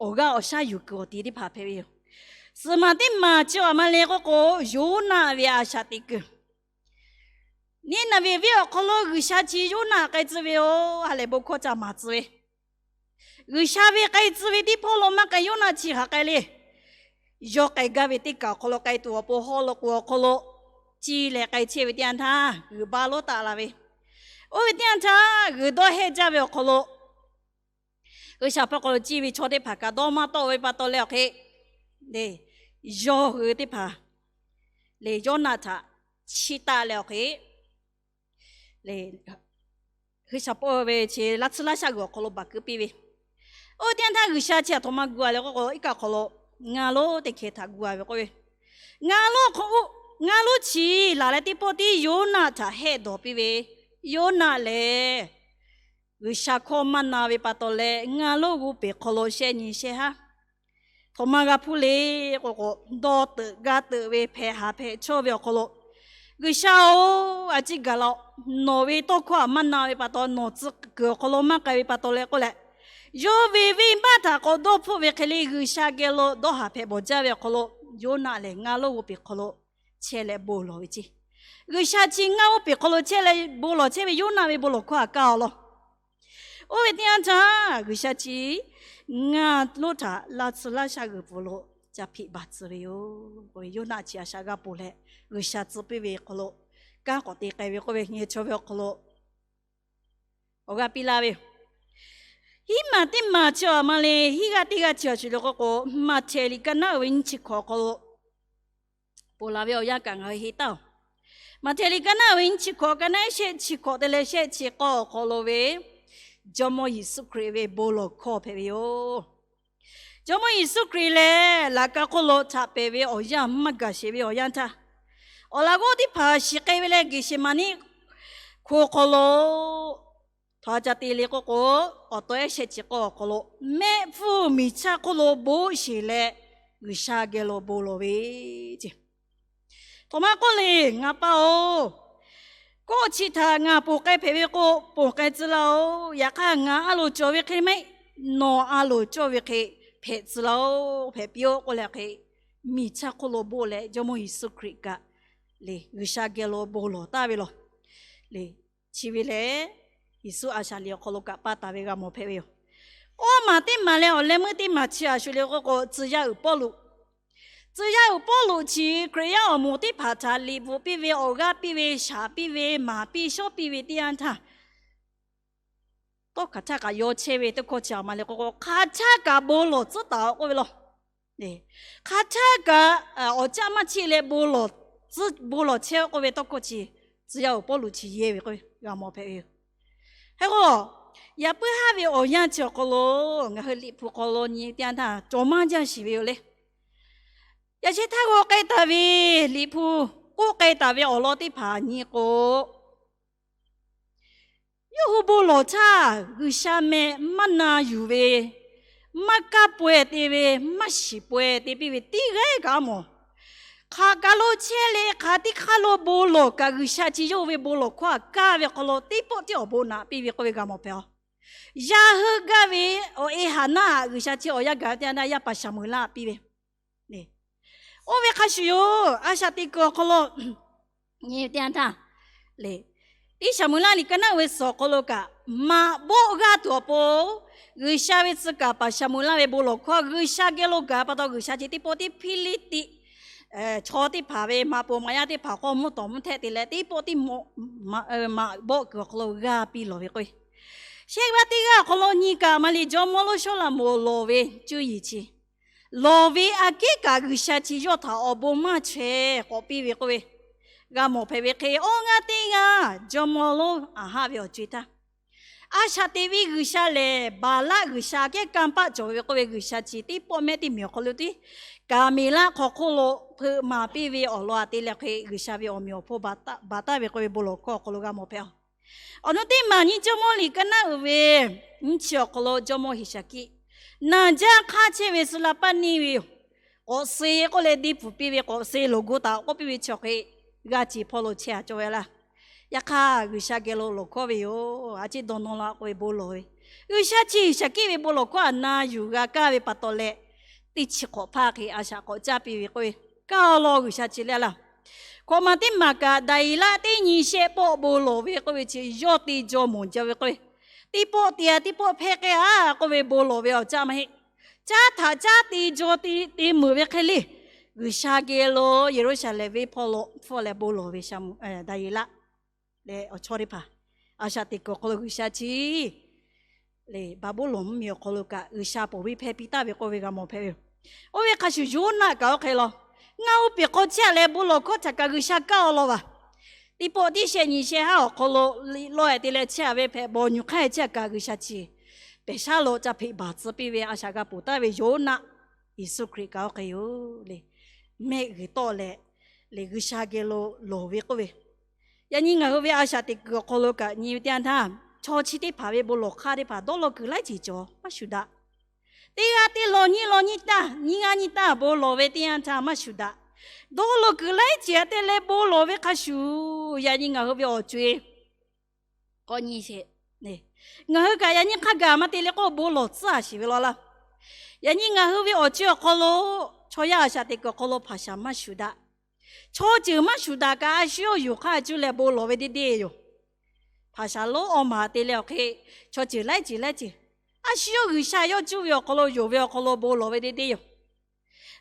awˬ g'aˇ awˬ shaˉ yuˬ kuiˬ awˬ ti teˇ hpaˍ hpehꞈ ve yoˬ. Suhˍ maˬ teˇ maˬ chi a ma le k'oˆ k'o, Yoˇnaˆ ve a shaꞈ teꞈ kuiˬ. Niˇnaˍveˍ venˇ awˬ hk'aw lo G'uiˬsha chi Yoˇnaˆ k'ai tcuh ve yoˬ. Ha lehˬ bon hkawˇ ca maˍ tcuh ve, G'uiˬsha ve k'ai tcuh ve teˇ hpawˇ lo maˇ k'ai, Yoˇnaˆ chi hk'aˬ k'ai le. Yawˇ k'ai gaˇ ve teˇ kaˬ awˬ hk'aw lo k'ai tuˬ awˬ pon haw lo k'oˍ awˬ hk'aw lo ci leh k'ai chehˇ ve teˇ yanˇ htaˇ, g'uiˬ baˇ lonˉ taˆ la ve. Oˇ ve teˇ yanˇ htaˇ g'uiˬ dawˇ hehˆ jaˇ ve awˬ hk'aw lo, G'uiˬsha hpawˇ hk'aw lo ciˇ ve chaw teˇ hpaˍ kaꞈ dawˇ maˇ tawˆ ve pa taw leh awˬ hk'e, yawˇ hui teˇ hpaˍ le Yoˇnaˆ htaꞈ chiˇ taˆ leh awˬ hk'e, G'uiˬsha pawˆ ve chi laˇ tsuhˇ laˇ shaˆ g'uiˬ awˬ hk'aw lo baˬ keu piˇ ve. Oˇ teˇ yanˇ htaˇ G'uiˬsha chi aˬ htoꞈ ma gu a leh k'oˆ k'o, iˉ kaˆ hk'aw lo ngaˇ lonˉ teˇ hkeh htaꞈ gu a ve k'oˆ ve, ngaˇ lonˉ hk'aw, ngaˇ lonˉ chi laˬ leh teˇ pawˆ tiˉ Yoˇnaˆ htaꞈ hehˆ dawˬ piˇ ve. Yoˇnaˆ lehˬ G'uiˬsha hkawˇ maˇ na ve pa taw leh ngaˇ lonˉ g'oˇ peˬ hk'aw lo shehˆ nyi shehˆ haˉ htoꞈ ma g'a hpuˇ le k'oˆ k'o, dawˇ teuꞈ gaˇ teuꞈ ve hpehꞈ haˍ hpehꞈ chawˇ ve awˬ hk'aw lo, G'uiˬsha-oˬ, a ciˉ gaˬ la, nawˬ ve tawˇ hkawˇ htaꞈ maˇ na ve pa taw, nawˬ tcuh kuiˬ awˬ hk'aw lo maˇ k'ai ve pa taw leh k'oˆ leh, yawˇ ve venˇbaˆ htaꞈ k'awꞈ dawˇ hpfuhˆ ve hk'e le G'uiˬsha geh lo dawˇ haˍ hpehꞈ bawˬ jaˇ ve awˬ hk'aw lo, Yoˇnaˆ lehˬ ngaˇ lonˉ g'oˇ peˬ hk'aw lo chehˇ leh bon lawˬ ve ceˇ. G'uiˬsha chi ngaˇ lonˉ g'oˇ peˬ hk'aw lo chehˇ leh bon lawˬ chehˇ ve Yoˇnaˆ ve bon lawˬ hkawˇ htaꞈ kaˇ-a law. Oˇ ve teˇ yanˇ htaˇ G'uiˬsha chi ngaˇ lonˉ htaꞈ laˇ tsuhˇ laˇ shaˆ g'uiˬ pfuhˍ lo ca hpeꞈ baˬ tcuh ve yoˬ. Yoˇnaˆ chi a shaꞈ g'a ponˬ leh, G'uiˬsha tcuh piˇ ve hk'aw lo kanˉ k'awꞈ te k'ai ve k'oˆ ve, ngaˬ hui chaw ve awˬ hk'aw lo awˬ g'aˇ piˇ laˇ ve yoˬ. Hiˉ maˬ teˇ maˬ chi a ma le, hiˉ g'aˇ teˇ g'aˇ chi a shu le k'oˆ k'o, Maꞈhtehˍ liꞈ ka naˉ uiˍ ve nyiˇ chi hkawꞈ hk'aw lo ponˬ laˬ ve awˬ yanˇ kaꞈ ngaˬ hui heˆ taˍ-oˬ. Maꞈhtehˍ liꞈ ka naˉ uiˍ ve nyiˇ chi hkawꞈ ka naˉ shehˆ chi hkawꞈ te leh shehˆ chi k'awˇ awˬ hk'aw lo ve Jawˇmawˇ Yeˍsuˆ Hkriꞈ ve bon lawˬ hkawˇ hpehꞈ ve yoˬ. Jawˇmawˇ Yeˍsuˆ Hkriꞈ lehˬ laꞈ ka hk'oˆ lo htaꞈ pehˬ ve awˬ yanˇ maˇ gaˬ sheˍ ve awˬ yanˇ htaˇ, awˬ laꞈ g'awˇ teˇ hpaˍ shiˍ k'ai ve leh Geˍseˍmaˍniˆ hko hk'aw lo htaꞈ ca te le k'oˆ k'o, awˬ taw ehˉ shehˆ chi k'awˇ awˬ hk'aw lo mehˆ hpfuhˇ miˬ chaˇ hk'oˆ lo boˆ sheˬ leh G'uiˬsha geh lo bon lawˬ ve ceˇ. Htoꞈ ma k'oˆ le, Ngaˬ pa-oˬ, kawˆ chi htaꞈ ngaˬ ponˬ k'ai hpehꞈ ve k'o ponˬ k'ai tcuh laˇ-oˬ. Yaꞈ hk'aˇ ngaˬ a loˍ cawˬ ve hk'e maˇ heˆ, nawˬ a loˍ cawˇ ve hk'e hpehꞈ tcuh laˇ-oˬ, hpehꞈ piˇ-oˆ k'oˆ leh hk'e miˬ chaˇ hk'oˆ lo bon leh Jawˇmawˇ Yeˍsuˆ Hkriꞈ kaꞈ le G'uiˬsha geh lo bon lawˬ taˍ ve law. Le, chi ve lehˬ, Yeˍsuˆ a shaꞈ liꞈ awˬ hk'aw lo kaꞈ pa taˍ ve g'a mawˬ hpehꞈ ve yoˬ. Awˇ maˬ teˇ maˬ leh awˬ leh meuˇ teˇ maˬ chi a shu le k'oˆ k'o, tcuh yaˇ uiˍ Pawˇluꞈ, tcuh yaˇ uiˍ Pawˇluꞈ chi Hkriꞈ yaˇ awˬ moˍ teˇ hpaˍ htaꞈ liꞈ bvuhꞈ piˇ ve, awˬ g'aˇ piˇ ve, shaˍ piˇ ve, maˍ piˇ shawˉ piˇ ve teˇ yanˇ htaˇ, tawˇ hk'aˬ htaˇ kaꞈ yaw chehˇ ve teˇ hkawˇ chi a ma le k'oˆ k'o, hk'aˬ htaˇ kaꞈ bon lawˬ tcuhˉ taˍ-oꞈ k'oˆ ve law. Hk'aˬ htaˇ kaꞈ awˬ caˆ maˇ cheˆ leh bon lawˬ chehˇ-oˆ k'oˆ ve tawˇ hkawˇ chi, tcuh yaˇ uiˍ Pawˇluꞈ chi yehˇ ve k'oˆ ve g'a mawˬ hpehꞈ ve yoˬ. Hk'e k'o, yaꞈ puiˉ haˉ ve awˬ yanˇ chi awˬ hk'aw lo ngaˬ hui Liꞈ hpu hk'aw lo nyi teˇ yanˇ htaˇ cawˬ maˇ jaˇ shiˍ ve yoˬ le. Yaꞈ shehˍ htaˇ k'o k'ai taˍ ve Liꞈ hpu k'oˆ k'ai taˍ ve awˬ lawn teˇ hpaˍ nyi k'o, yawˇ hui bon lawˬ htaˇ G'uiˬsha meh maˇ na yuˬ ve, maˇ kaˇ pawehˇ te ve, maˇ shiˍ pawehˇ te piˇ ve teˇ g'aˇ kaꞈ mawˬ. Hk'aˬ kaˬ lo chehˇ leh hk'aˬ teˇ hk'aˇ lo bon lawˬ kaꞈ, G'uiˬsha chi yawˇ ve bon lawˬ hkawˇ htaꞈ kaˇ ve hk'aw lo teˇ pawˆ tiˉ awˬ bon naꞈ piˇ ve k'oˆ ve g'a mawˬ hpehꞈ-oˬ. Yaˇ hui gaˇ ve awˬ e Haˍnaˆ htaꞈ G'uiˬsha chi awˬ yanˇ gaˬ ve teˇ yanˇ htaˇ yaˇ paˍ Saˍmoˍeˍlaˆ piˇ ve. Oˇ ve hk'a shuˍ yoˬ, a shaꞈ teꞈ kuiˬ awˬ hk'aw lo nyi ve teˇ yanˇ htaˇ le, Iˉsaˍmuˍeˍlaˆ liꞈ ka naˉ uiˍ ve suhˍ awˬ hk'aw lo kaꞈ, maꞈ bawˆ g'aˇ tuˬ awˬ pon G'uiˬsha ve tcuh kaˍ paˍ Saˍmoˍeˍlaˆ ve bon lawˬ hkawˇ G'uiˬsha geh lo gaˬ pa taw, G'uiˬsha chi teˇ pawˆ tiˉ Hpiˇliˇtiˆ chaw teˇ hpaˍ ve maꞈ poˍ maꞈ yaˇ teˇ hpaˍ k'awˇ mvuhˇ tawˍ mvuhˇ htehˆ te leh teˇ pawˆ tiˉ maꞈ bawˆ kuiˬ awˬ hk'aw lo g'aˇ piˇ lawˬ ve k'o, shehˆ g'aˇ teˇ g'aˇ awˬ hk'aw lo nyi kaꞈ maˇ le, jawˇmawˇ lonˉ Sawˉlaꞈmonˍ lawˬ ve cuˇ yiˍ chi lawˬ ve aꞈ kehˉ kaꞈ G'uiˬsha chi yawˇ htaꞈ awˬ bon maˇ chaweh k'awꞈ piˇ ve k'oˆ ve g'a mawˬ hpehꞈ ve hk'e, awˇ g'aˇ teˇ g'aˇ jawˇmawˇ lonˉ Aˍhaˆ ve awˬ co-e htaˇ, a shaꞈ teꞈ ve G'uiˬsha lehˬ Baˍlaˆ g'uiˬsha aꞈ kehˉ kanˇ paˆ cawˬ ve k'oˆ ve, G'uiˬsha chi teˇ pawˆ mehˆ teˇ miˬ awˬ hk'aw lo tiˉ Kaˍmeˍlaˆ hk'aw hk'oˆ lo hpeuꞈ maˍ piˇ ve awˬ lawn aꞈ te leh hk'e, G'uiˬsha ve awˬ meꞈ awˬ hponˇ baˬ taˍ ve k'oˆ ve bon lawˬ hkawˇ awˬ hk'aw lo g'a mawˬ hpehꞈ-oˬ. Awˬ nu teˇ maˬ nyi jawˇmawˇ liꞈ ka naˉ uiˍ ve nyiˇ chi awˬ hk'aw lo jawˇmawˇ Heˍsaˍkiˆ naˬ jaˇ hk'aˇ chehˇ ve suh la paˇ neˇ ve yoˬ. K'awꞈ suh k'oˆ leh deˇ pfuhˍ piˇ ve, k'awꞈ suh loˍ gu taˍ k'oˆ piˇ ve chi hk'e, g'aˇ ce hpawˇ lo chehˇ a cawˇ ve laˇ. Yaꞈ hk'aˇ G'uiˬsha geh lo lawˬ hkawˇ ve yoˬ. A ciˉ dawˇ nawˇ la k'oˆ ve bon lawˬ ve, G'uiˬsha chi Heˍsaˍkiˆ ve bon lawˬ hkawˇ aꞈ na yuˬ g'a kaˇ ve pa taw leh, teˇ chi hk'awꞈ hpaˇ hk'e a shaꞈ k'awꞈ caˇ piˇ ve k'oˆ ve, kaˇ awˬ lawn G'uiˬsha chi leh laˇ. Hkawꞈ maˬ teˇ maˬ kaꞈ Daˍyeˍlaˆ teˇ nyi shehˆ pawˆ bon lawˬ ve k'oˆ ve chi yawˇ te jaw mawˬ jaˇ ve k'oˆ ve, teˇ pawˆ te a teˇ pawˆ hpehˇ k'ai a k'oˆ ve bon lawˬ ve awˬ caˇ maˇ heˆ. Caˇ htaꞈ caˇ te jaw te te meuˍ ve hk'e le, G'uiˬsha geh lo Yeˍruˆsaˍlehnˍ venˇ hpawˇ lo hpfuhˆ leh bon lawˬ ve Daˍyeˍlaˆ leh awˬ chawˇ teˇ hpaˍ, a shaꞈ teꞈ kuiˬ awˬ hk'aw lo G'uiˬsha chi le Baˍbuˍlonˍ mvuhˇmiˬ awˬ hk'aw lo kaꞈ G'uiˬsha ponˬ viˇ hpehˇ piˇ taˍ ve k'oˆ ve g'a mawˬ hpehꞈ ve yoˬ. Oˇ ve hk'a shuˍ Yoˇnaˆ kaꞈ oˇ hk'e law. Ngaˬ oˇ peˬ hk'aw chehˇ leh bon lawˬ hkawˇ htaꞈ kaꞈ G'uiˬsha kaˇ awˬ lawn vaˬ. Teˇ pawˆ tiˉ shehˆ nyi shehˆ haˉ awˬ hk'aw lo liꞈ lawˇ-e te leh chehˇ ve hpehꞈ bawˬ nyuˬ hk'aˇ chehˇ kaꞈ G'uiˬsha chi pehˬ shaˉ lo ca hpeꞈ baˬ tcuh piˇ ve a shaꞈ g'a ponˬ taˍ ve Yoˇnaˆ, Yeˍsuˆ Hkriꞈ kaꞈ oˇ hk'e yoˬ le. Mehˆ g'uiˬ tawˆ leh le G'uiˬsha geh lo lawˬ ve k'oˆ ve, yaꞈ nyi ngaˬ hui ve a shaꞈ teꞈ kuiˬ awˬ hk'aw lo kaꞈ nyi ve teˇ yanˇ htaˇ, chaw chi teˇ hpaˍ ve bon lawˬ hk'aˇ teˇ hpaˍ dawˇ law kuiˬ laiˉ ceuˬ cawˬ maˇ shuˍ daꞈ. Teˇ g'aˇ teˇ law nyiˇ law nyiˇ taˇ nyiˇ g'aˇ nyiˇ taˇ bon lawˬ ve teˇ yanˇ htaˇ maˇ shuˍ daꞈ. Dawˇ law kuiˬ laiˉ ceuˬ aꞈ te leh bon lawˬ ve hk'a shuˍ, yaꞈ nyi ngaˬ hui ve awˬ co-e k'awꞈ nyi sheˍ. Ngaˬ hui kaꞈ yaꞈ nyi hk'a gaˬ maˇ te leh k'oˆ bon lawˬ tcuhˉ a shiˍ ve law laˇ. Yaꞈ nyi ngaˬ hui ve awˬ co-e awˬ hk'aw lo chaw yaˇ a shaꞈ teꞈ kuiˬ awˬ hk'aw lo hpaˍ shaˍ maˇ shuˍ daꞈ. Chaw ceuˬ maˇ shuˍ daꞈ kaꞈ a shu yawˇ yuˬ hk'aˇ cuˇ leh bon lawˬ ve deˇ deˇ yoˬ. Hpaˍ shaˍ lonˉ awˬ maˬ te leh awˬ hk'e, chaw ceuˬ laiˉ ceuˬ laiˉ ceuˬ, a shu yawˇ G'uiˬsha yawˇ cuˇ ve awˬ hk'aw lo yonˍ ve awˬ hk'aw lo bon lawˬ ve deˇ deˇ yoˬ.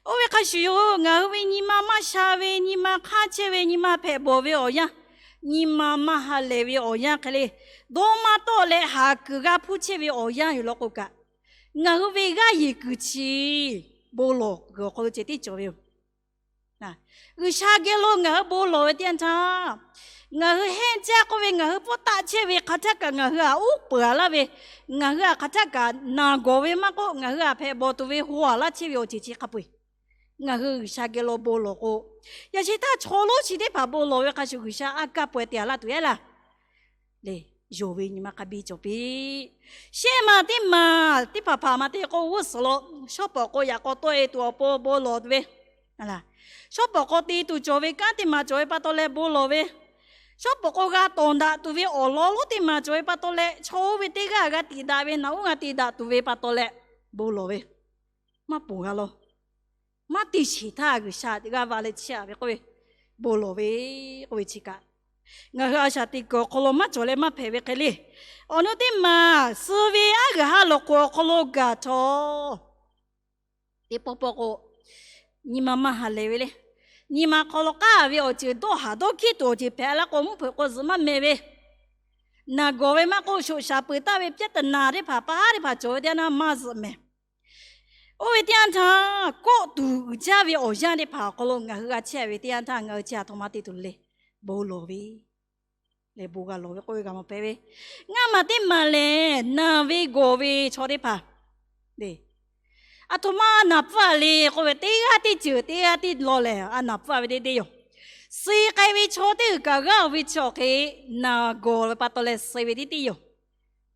Oˇ ve hk'a shuˍ yoˬ, ngaˬ hui ve nyi ma maˇ sha ve, nyi ma hk'aˇ chehˇ ve, nyi ma hpehꞈ bawˬ ve awˬ yanˇ, nyi ma maˇ ha lehˬ ve awˬ yanˇ hk'e le, dawˇ maˇ tawˆ leh haˍ kuiˬ g'a hpuˇ chehˇ ve awˬ yanˇ yoˬ law k'o kaꞈ, ngaˬ hui ve g'aˇ yeˬ kuiˬ chi bon lawˬ kuiˬ awˬ hk'aw lo ceh tiˉ cawˬ ve yoˬ. G'uiˬsha geh lo ngaˬ hui bon lawˬ ve teˇ yanˇ htaˇ, ngaˬ hui hehnˇ caˇ k'oˆ ve ngaˬ hui pawˆ taˆ chehˇ ve hk'aˬ htaˇ kaꞈ ngaˬ hui htaꞈ uˉ peunˍ a laˇ ve, ngaˬ hui htaꞈ hk'aˬ htaˇ kaꞈ naˬ gawˬ ve maˇ k'oˆ, ngaˬ hui htaꞈ hpehꞈ bawˬ tuˬ ve hawˬ a laˇ chehˇ ve awˬ ceuˬ chi hk'a peu-eˬ, ngaˬ hui G'uiˬsha geh lo bon lawˬ k'o, yaꞈ shehˍ htaˇ chaw lonˉ chi teˇ hpaˍ bon lawˬ ve hk'a shuˍ G'uiˬsha a kaˇ pawehˇ te a laˇ tuˬ ehˉ laˇ. Le, yonˍ ve nyi ma hk'a biˇ cawˬ piˇ. Shehˆ maˬ teˇ maˬ teˇ hpaˍ hpaˍ maˬ te k'o, g'uˇ suhˍ lo shawˉ pawˍ k'o yaꞈ k'aw tawˆ-e tuˬ awˬ pon bon lawˬ tuˬ ve, shawˉ pawˍ k'o te tuˬ cawˬ ve kanˉ teˇ maˬ cawˬ ve pa taw leh bon lawˬ ve, shawˉ pawˍ k'o g'a tawˍ daꞈ tuˬ ve awˬ lawn lonˉ teˇ maˬ cawˬ ve pa taw leh, chaw oˇ ve teˇ g'aˇ g'a tiꞈ daꞈ ve, naꞈ uˉ g'a tiꞈ daꞈ tuˬ ve pa taw leh bon lawˬ ve, maˇ ponˬ g'a law. maˇ te sheˍ htaˇ G'uiˬsha g'aˇ va leh chehˇ-a ve k'oˆ ve, bon lawˬ ve k'oˆ ve chi kaꞈ, ngaˬ hui a shaꞈ teꞈ kuiˬ awˬ hk'aw lo maˇ cawˬ leh maˇ hpehꞈ ve hk'e le. Awˬ nu teˇ maˬ suh ve aˉ g'uiˬ ha lawˬ k'oˍ awˬ hk'aw lo gaˬ htawˇ, teˇ pawˆ pawˆ k'o, nyi ma maˇ ha lehˬ ve le. Nyi ma hk'aw lo k'aˉ ve awˬ ceuˬ dawˇ haˍ dawˇ hkiˉ tuˬ awˬ ceuˬ hpehꞈ la k'o, mvuhˇ hpeuꞈ k'o zuhꞈ maˇ mehˍ ve, naˬ gawˬ ve maˇ k'oˆ, shoꞈ shaˍ peuˬ taˍ ve piaˇ taˍ naˍ teˇ hpaˍ, pa haˉ teˇ hpaˍ cawˬ ve teˇ yanˇ maˇ zuhꞈ mehˍ. Oˇ ve teˇ yanˇ htaˇ, kawˆ tuˬ uiˍ jaˇ ve awˬ yanˇ teˇ hpaˍ awˬ hk'aw lo ngaˬ hui g'a chehˇ ve teˇ yanˇ htaˇ, ngaˬ hui chi aˬ htoꞈ ma te tuˬ le, bon lawˬ ve leh bon g'a lawˬ ve k'oˆ ve g'a mawˬ hpehꞈ ve. Ngaˇ maˬ teˇ maˬ lehˬ, naˬ ve gawˬ ve chaw teˇ hpaˍ le, aˬ htoꞈ ma a naˍ pfuhˇ-a le k'oˆ ve, teˇ g'aˇ teˇ ceuˬ teˇ g'aˇ teˇ law lehˬ a naˍ pfuhˇ-a ve teˇ deˇ yoˬ. Suh k'ai ve chaw teˇ g'uiˬ kaꞈ g'aˇ-oˬ ve chi awˬ hk'e, naˬ gawˬ ve pa taw leh suh ve teˇ deˇ yoˬ.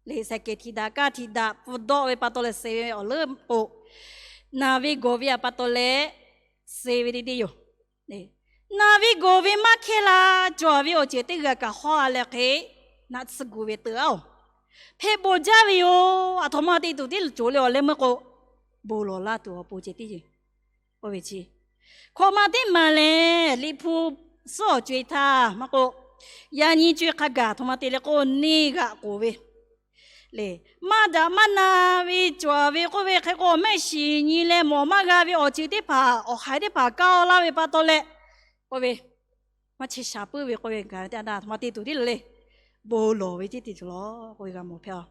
Lehˬ, sehˍ kehˬ htiꞈ daꞈ kaˇ htiꞈ daꞈ pfuhˇ dawˆ ve pa taw leh suh ve awˬ leuˉ k'o, naˬ ve gawˬ ve a pa taw leh suh ve teˇ deˇ yoˬ. Naˬ ve gawˬ ve maˇ hkehˇ la, cawˬ ve awˬ ceuˬ teˇ g'uiˬ kaꞈ hawˇ-a leh hk'e, naˆ tsuhˇ gu ve teu-aˉ-oˬ, hpehꞈ bawˬ jaˇ ve yoˬ. Aˬ htoꞈ ma te tuˬ tiˉ cawˬ le awˬ leh meuˇ k'o, bon lawˬ laˇ tuˬ awˬ pon ceh tiˉ yoˬ. Oˇ ve chi hkawꞈ ma teˇ maˬ lehˬ, Liꞈ hpu suhˉ awˬ co-e htaˇ maˇ k'oˆ, yaꞈ nyi co-e hk'a gaˬ aˬ htoꞈ ma te le k'o, neˇ g'aꞈ k'oˍ ve le, maˇ daꞈ maˇ na ve cawˬ ve k'oˆ ve hk'e k'o, mehˆ shiˍ nyi leh mawˬ maˇ g'a ve awˬ ceuˬ teˇ hpaˍ, awˬ haiˬ teˇ hpaˍ kaˇ-aw laˇ ve pa taw leh, k'oˆ ve, maˇ chehˇ sha puiˉ ve k'oˆ ve, gaˬ ve teˇ yanˇ htaˇ aˬ htoꞈ ma te tuˬ tiˉ le le, bon lawˬ ve tiˉ te tuˬ lawˬ k'oˆ ve g'a mawˬ hpehꞈ-a.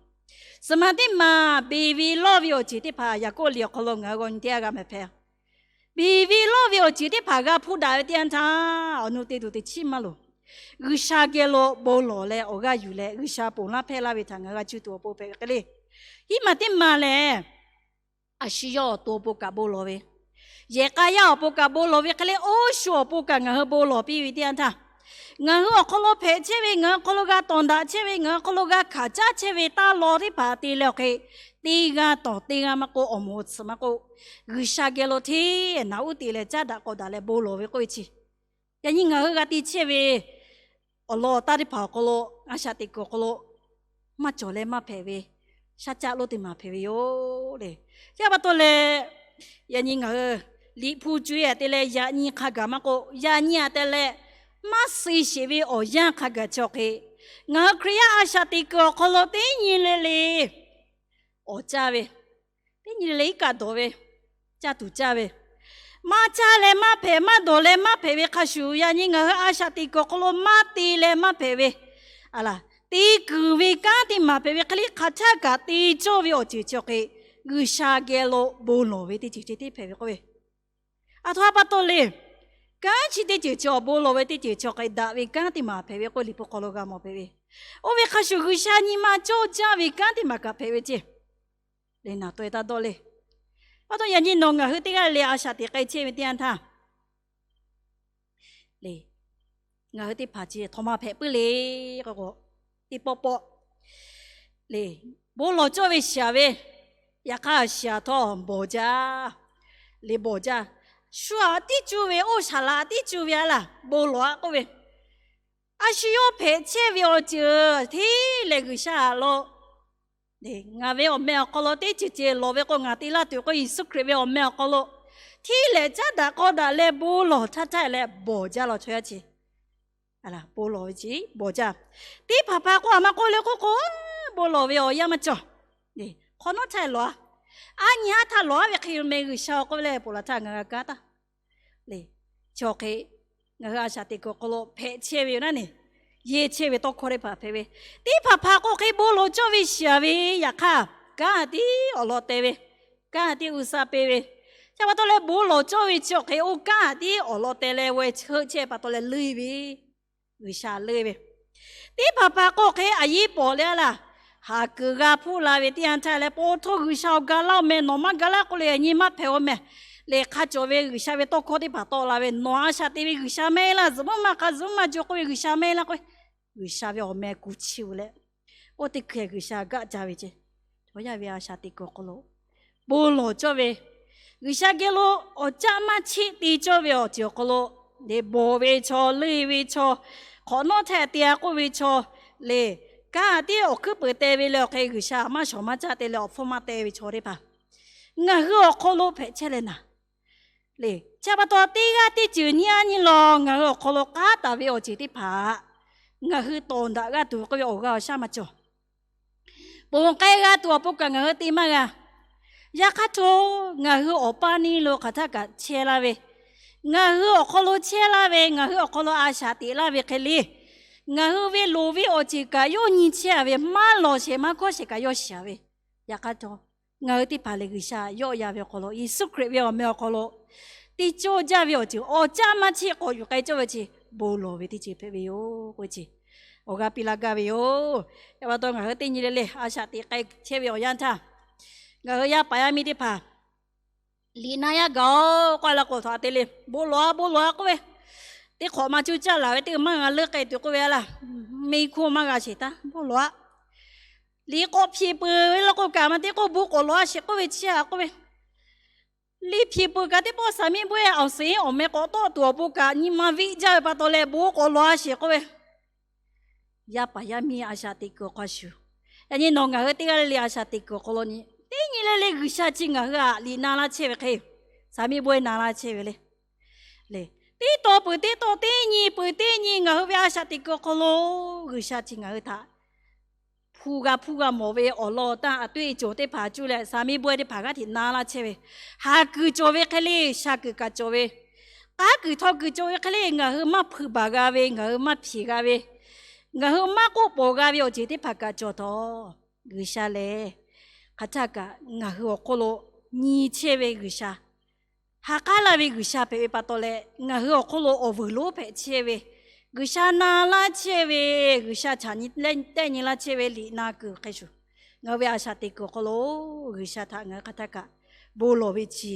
Suhˍ maˬ teˇ maˬ beˬ ve lawˇ ve awˬ ceuˬ teˇ hpaˍ Yaˍkoˆ liꞈ awˬ hk'aw lo ngaˬ hui g'aw nyi teˇ g'aˇ g'a mehˍ hpehꞈ-a. Beˬ ve lawˇ ve awˬ ceuˬ teˇ hpaˍ g'a hpuˇ daꞈ ve teˇ yanˇ htaˇ, awˬ nu te tuˬ teˇ chiˉ maˇ loˍ. G'uiˬsha geh lo bon lawˬ leh awˬ g'aˇ yuˬ leh G'uiˬsha ponˬ laˇ hpehˇ laˇ ve htaꞈ ngaˬ hui g'a cuˇ tuˬ awˬ pon hpehꞈ ve hk'e le. Hiˉ maˬ teˇ maˬ lehˬ, a shu yawˇ awˬ to awˬ pon kaꞈ bon lawˬ ve, yehˬ k'a yaˇ awˬ pon kaꞈ bon lawˬ ve hk'e le, oˇ shu awˬ pon kaꞈ ngaˬ hui bon lawˬ piˇ ve teˇ yanˇ htaˇ, ngaˬ hui awˬ hk'aw lo hpehꞈ chehˇ ve, ngaˬ hui awˬ hk'aw lo g'a tawˍ daꞈ chehˇ ve, ngaˬ hui awˬ hk'aw lo g'a hkanˍ caˉ chehˇ ve taˇ law teˇ hpaˍ te leh awˬ hk'e, teˇ g'aˇ tawˍ teˇ g'aˇ maˇ k'oˆ, awˬ moˍ awˬ tsuhꞈ maˇ k'oˆ, G'uiˬsha geh lo hteˇ naꞈ uˉ te leh caˉ daꞈ k'aw daꞈ leh bon lawˬ ve k'oˆ ve chi, yaꞈ nyi ngaˬ hui g'a te chehˇ ve awˬ lawn taˇ teˇ hpaˍ awˬ hk'aw lo, a shaꞈ teꞈ kuiˬ awˬ hk'aw lo maˇ cawˬ leh maˇ hpehꞈ ve, shaˉ caˆ lonˉ teˇ maˬ hpehꞈ ve yoˬ le. Chi pa taw leh, yaꞈ nyi ngaˬ hui Liꞈ hpu co-e aꞈ te leh yaꞈ nyi hk'a gaˬ maˇ k'oˆ, yaꞈ nyi aꞈ te leh maˇ suh sheˍ ve awˬ yanˇ hk'a gaˬ chi awˬ hk'e, ngaˬ hui Hkriꞈ yaˇ a shaꞈ teꞈ kuiˬ awˬ hk'aw lo teˇ nyi le le awˬ caˇ ve, teˇ nyi le le iˉ kaˆ dawˬ ve, caˇ tuˬ caˇ ve, maˇ caˇ leh maˇ hpehꞈ, maˇ dawˬ leh maˇ hpehꞈ ve hk'a shuˍ, yaꞈ nyi ngaˬ hui a shaꞈ teꞈ kuiˬ awˬ hk'aw lo maˇ te leh maˇ hpehꞈ ve, a laˬ, te kuiˬ ve kanˉ teˇ maˬ hpehꞈ ve hk'e le, hk'aˬ htaˇ kaꞈ te cawˇ ve awˬ ceuˬ chi awˬ hk'e, G'uiˬsha geh lo bon lawˬ ve teˇ ceuˬ ceh tiˉ hpehꞈ ve k'oˆ ve, aˬ htoꞈ ma pa taw le. Kanˉ chi teˇ ceuˬ chi awˬ bon lawˬ ve teˇ ceuˬ chi awˬ hk'e daꞈ ve kanˉ teˇ maˬ hpehꞈ ve k'oˆ Liꞈ hpu hk'aw lo g'a mawˬ hpehꞈ ve. Oˇ ve hk'a shuˍ G'uiˬsha nyi ma cawˇ jaˇ ve kanˉ teˇ maˬ kaꞈ hpehꞈ ve ceˇ. Lehˬ, naˬ taweh taˇ dawˆ le. Pa taw yaꞈ nyi nawˬ ngaˬ hui teˇ g'aˇ le le a shaꞈ teꞈ k'ai chehˇ ve teˇ yanˇ htaˇ, le, ngaˬ hui teˇ hpaˍ chi aˬ htoꞈ ma hpehꞈ puiˉ le k'o, teˇ pawˆ pawˆ le, bon lawˬ cawˇ ve shaˍ ve, yaꞈ hk'aˇ shaˍ htawˇ bawˬ jaˇ, le bawˬ jaˇ. Shu aꞈ tiˉ cuˇ ve, oˇ shaˍ laꞈ tiˉ cuˇ ve a laˬ, bon lawˬ-a k'oˆ ve, a shu yawˇ hpehꞈ chehˇ ve awˬ ceuˬ hteˇ lehˬ G'uiˬsha lo ngaˬ ve awˬ meh awˬ hk'aw lo teˇ ceuˬ ceuˬ lawˬ ve k'o, ngaˬ te laˇ tuˬ k'o, Yeˍsuˆ Hkriꞈ ve awˬ meh awˬ hk'aw lo hteˇ lehˬ caˉ daꞈ k'aw daꞈ leh bon lawˬ htaˇ htaˇ leh bawˬ jaˇ law chaw yaˇ chi, bon lawˬ ve chi bawˬ jaˇ. Teˇ hpaˍ hpaˍ k'o, aˬ ma k'oˆ le k'oˆ k'o, bon lawˬ ve awˬ yanˇ maˇ cawˬ. Hk'awꞈ nawˉ htaˇ lawˬ-a. Aˉ nyi haˉ htaˇ lawˬ-a ve hk'e yoˬ meh, G'uiˬsha k'oˆ ve leh ponˬ laˬ htaˇ ngaˬ g'a kaˉ taˇ le. Chi awˬ hk'e, ngaˬ hui a shaꞈ teꞈ kuiˬ awˬ hk'aw lo hpehꞈ chehˇ ve yoˬ naˉ neˬ, yehˇ chehˇ ve tawˇ hkawˇ teˇ hpaˍ hpehꞈ ve. Teˇ hpaˍ hpaˍ k'o hk'e bon lawˬ cawˇ ve shaˍ ve, yaꞈ hk'aˇ kanˉ tiˉ awˬ lawn teh ve, kanˉ tiˉ g'uˇ saˇ peˇ ve, chi pa taw leh bon lawˬ cawˇ ve chi awˬ hk'e oˇ kanˉ tiˉ awˬ lawn teh leh weh cheuˆ chehˇ pa taw leh leuˇ ve, G'uiˬsha leuˇ ve. Teˇ hpaˍ hpaˍ k'o hk'e a yiˉ pawˍ leh a laˬ, haˍ kuiˬ g'a hpuˇ la ve teˇ yanˇ htaˇ leh, pa taw G'uiˬsha awˬ ga laˇ-oˬ meh, nawˬ maˇ ga laˇ k'oˆ le, yaꞈ nyi maˇ hpehꞈ-oˬ meh. Lehˬ hk'a cawˬ ve G'uiˬsha ve tawˇ hkawˇ teˇ hpaˍ tawˆ la ve, nawˬ a shaꞈ te ve G'uiˬsha mehˆ laˇ, zuhꞈ mvuhˇ maˇ hk'a zuhꞈ mvuhˇ maˇ jo k'oˆ ve G'uiˬsha mehˆ laˇ k'oˆ ve, G'uiˬsha ve awˬ meh kuˬ chiˇ ve leh, oˇ teˇ hkeh G'uiˬsha gaˆ jaˇ ve ceˇ. Chaw yaˇ ve a shaꞈ teꞈ kuiˬ awˬ hk'aw lo bon lawˬ cawˇ ve, G'uiˬsha geh lo awˬ caˆ maˇ cheˆ te cawˇ ve awˬ ceuˬ awˬ hk'aw lo, le bawˬ ve chaw, leuˇ ve chaw, hk'awꞈ nawˉ htaˇ te-a k'oˆ ve chaw, le kanˉ tiˉ awˬ hkuiˉ peuˍ teh ve leh awˬ hk'e G'uiˬsha maˇ shawˍ maˇ caˆ te leh awˬ hpfuhˇ maˇ teh ve chaw teˇ hpaˍ, ngaˬ hui awˬ hk'aw lo hpehꞈ chehˇ leh naˍ, Chi pa taw teˇ g'aˇ teˇ ceuˬ nyi a nyi lawˬ ngaˬ hui awˬ hk'aw lo k'aˉ taˍ ve awˬ ceuˬ teˇ hpaˍ ngaˬ hui tawˍ daꞈ g'a tuˬ k'oˆ ve awˬ g'aˇ awˬ shaˉ maˇ cawˬ. Ponˬ k'ai g'a tuˬ awˬ pon kaꞈ ngaˬ hui te maˇ g'a. Yaꞈ hk'aˇ htawˇ, ngaˬ hui awˬ paˇ neˇ lo hk'aˬ htaˇ kaꞈ chehˇ laˇ ve, ngaˬ hui awˬ hk'aw lo chehˇ laˇ ve, ngaˬ hui awˬ hk'aw lo a shaꞈ teꞈ laˇ ve hk'e le, ngaˬ hui ve loˍ ve awˬ ceuˬ kaꞈ yawˇ nyi chehˇ a ve, maˇ lawˬ shehˍ maˇ hkawˇ shehˍ kaꞈ yawˇ shiˍ a ve. Yaꞈ hk'aˇ htawˇ, ngaˬ hui teˇ hpaˍ lehˬ G'uiˬsha yawˆ yan ve awˬ hk'aw lo, Yeˍsuˆ Hkriꞈ ve awˬ meh awˬ hk'aw lo teˇ cawˇ jaˇ ve awˬ ceuˬ awˬ caˇ maˇ cheˆ k'awꞈ yuˬ k'ai cawˇ ve chi bon lawˬ ve teˇ ceuˬ hpehꞈ ve yoˬ k'oˆ ve chi awˬ g'aˇ piˇ laˇ gaˇ ve yoˬ. Yaꞈ pa taw ngaˬ hui teˇ nyi le le a shaꞈ teꞈ k'ai chehˇ ve awˬ yanˇ htaˇ, ngaˬ hui yaˇ paˍ yaˇ miˇ teˇ hpaˍ liꞈ na yaˇ gaˬ-oˬ k'oˆ la k'o, htaꞈ te le, bon lawˬ-a, bon lawˬ-a k'oˆ ve, teˇ hk'awꞈ ma cuˇ caˇ laˬ ve teˇ maˇ g'a leuˆ k'ai tuˬ k'oˆ ve a laˇ, meˇ hkunˇ maˇ g'a sheˍ htaˇ bon lawˬ-a. Liꞈ k'awꞈ hpeꞈ peuˬ ve la k'o kaꞈ maˇ te k'oˆ, bon k'awꞈ lawˬ-a sheˍ k'oˆ ve chi a k'oˆ ve, liꞈ hpeꞈ peuˬ kaꞈ teˇ pawˆ saˍ miˇ bawehˇ awˬ suhˍ awˬ meh k'awꞈ tawˆ tuˬ awˬ pon kaꞈ nyi ma viˆ jaˇ ve pa taw leh bon k'awꞈ lawˬ-a sheˍ k'oˆ ve, yaˇ paˍ yaˇ miˇ a shaꞈ teꞈ kuiˬ awˬ hk'a shuˍ, yaꞈ nyi nawˬ ngaˬ hui teˇ g'aˇ le le a shaꞈ teꞈ kuiˬ awˬ hk'aw lo nyi, teˇ nyi le le G'uiˬsha chi ngaˬ hui aꞈ liꞈ na laˇ chehˇ ve hk'e, saˍ miˇ bawehˇ na laˇ chehˇ ve le. Teˇ taw peuˬ teˇ taw teˇ nyi peuˬ teˇ nyi ngaˬ hui ve a shaꞈ teꞈ kuiˬ awˬ hk'aw lo G'uiˬsha chi ngaˬ hui htaꞈ hpu g'a hpuˇ g'a mawˬ ve awˬ lawn awˬ tanˇ, a toˇ e cawˬ teˇ hpaˍ cuˇ leh saˍ miˇ bawehˇ teˇ hpaˍ g'aˇ hteꞈ na laˇ chehˇ ve, haˍ kuiˬ cawˬ ve hk'e le, shaˍ kuiˬ kaꞈ cawˬ ve, k'aˉ kuiˬ htaw kuiˬ cawˬ ve hk'e le, ngaˬ hui maˇ hpeuꞈ baˬ g'a ve, ngaˬ hui maˇ hpeꞈ g'a ve, ngaˬ hui maˇ k'oˆ pawˍ g'a ve awˬ ceuˬ teˇ hpaˍ kaꞈ cawˬ htawˇ, G'uiˬsha lehˬ hk'aˬ htaˇ kaꞈ ngaˬ hui awˬ hk'oˆ lo nyi chehˇ ve G'uiˬsha, ha k'aˉ laˇ ve G'uiˬsha hpehꞈ ve pa taw leh, ngaˬ hui awˬ hk'oˆ lo awˬ vuiˬ lonˉ hpehꞈ chehˇ ve, G'uiˬsha na laˇ chehˇ ve, G'uiˬsha htaꞈ nyi tehˆ nyi laˇ chehˇ ve liꞈ na kuiˬ hk'a shuˍ, ngaˬ hui ve a shaꞈ teꞈ kuiˬ awˬ hk'aw lo G'uiˬsha htaꞈ ngaˬ hui hk'aˬ htaˇ kaꞈ bon lawˬ ve chi,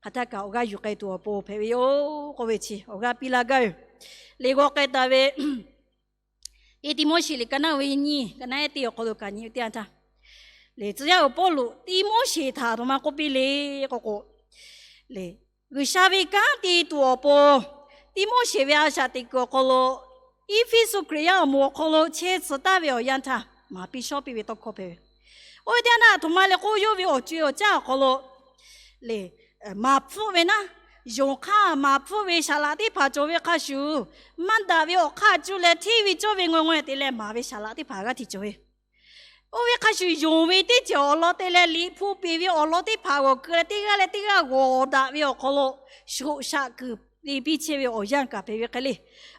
hk'aˬ htaˇ kaꞈ awˬ g'aˇ yuˬ k'ai tuˬ awˬ pon hpehꞈ ve yoˬ k'oˆ ve chi awˬ g'aˇ piˇ laˇ gaˇ ve yoˬ. Liꞈ g'aw k'ai taˍ ve Teˇ Tiˆmoˉseˍ liꞈ ka naˉ uiˍ ve nyiˇ, ka naˉ ehˉ teˇ awˬ hk'aw lo kaꞈ nyi ve teˇ yanˇ htaˇ, lehˬ tcuh yaˇ uiˍ Pawˇluꞈ Tiˆmoˉseˍ htaꞈ aˬ htoꞈ ma k'oˆ piˇ le k'o k'o, lehˬ G'uiˬsha ve kanˉ te tuˬ awˬ pon Tiˆmoˉseˍ ve a shaꞈ teꞈ kuiˬ awˬ hk'aw lo Eˇfeˇsuꞈ Hkriꞈ yaˇ awˬ moˍ awˬ hk'aw lo chehˇ tcuh taˍ ve awˬ yanˇ htaˇ, maˍ piˇ shawˉ piˇ ve tawˇ hkawˇ hpehꞈ ve. Oˇ ve teˇ yanˇ htaˇ, aˬ htoꞈ ma leh k'oˆ, yawˇ ve awˬ co e awˬ caˇ awˬ hk'aw lo lehˬ, maˍ hpfuhˆ ve naˉ, yonˍ hk'aˇ maˍ hpfuhˆ ve saˍ laꞈ teˇ hpaˍ cawˬ ve hk'a shuˍ, maˇ daꞈ ve awˬ hk'aˇ cuˇ leh hteˇ ve cawˇ ve ngaweh ngaweh te leh maˍ ve saˍ laꞈ teˇ hpaˍ g'aˇ hteꞈ cawˬ ve. Oˇ ve hk'a shuˍ, yonˍ ve teˇ ceuˬ awˬ lawn te leh liꞈ hpu peˍ ve awˬ lawn teˇ hpaˍ g'awˬ keu leh teˇ g'aˇ leh teˇ g'aˇ g'awˬ daꞈ ve awˬ hk'aw lo shoꞈ shaꞈ kuiˬ te piˇ chehˇ ve awˬ yanˇ kaꞈ hpehꞈ ve hk'e le.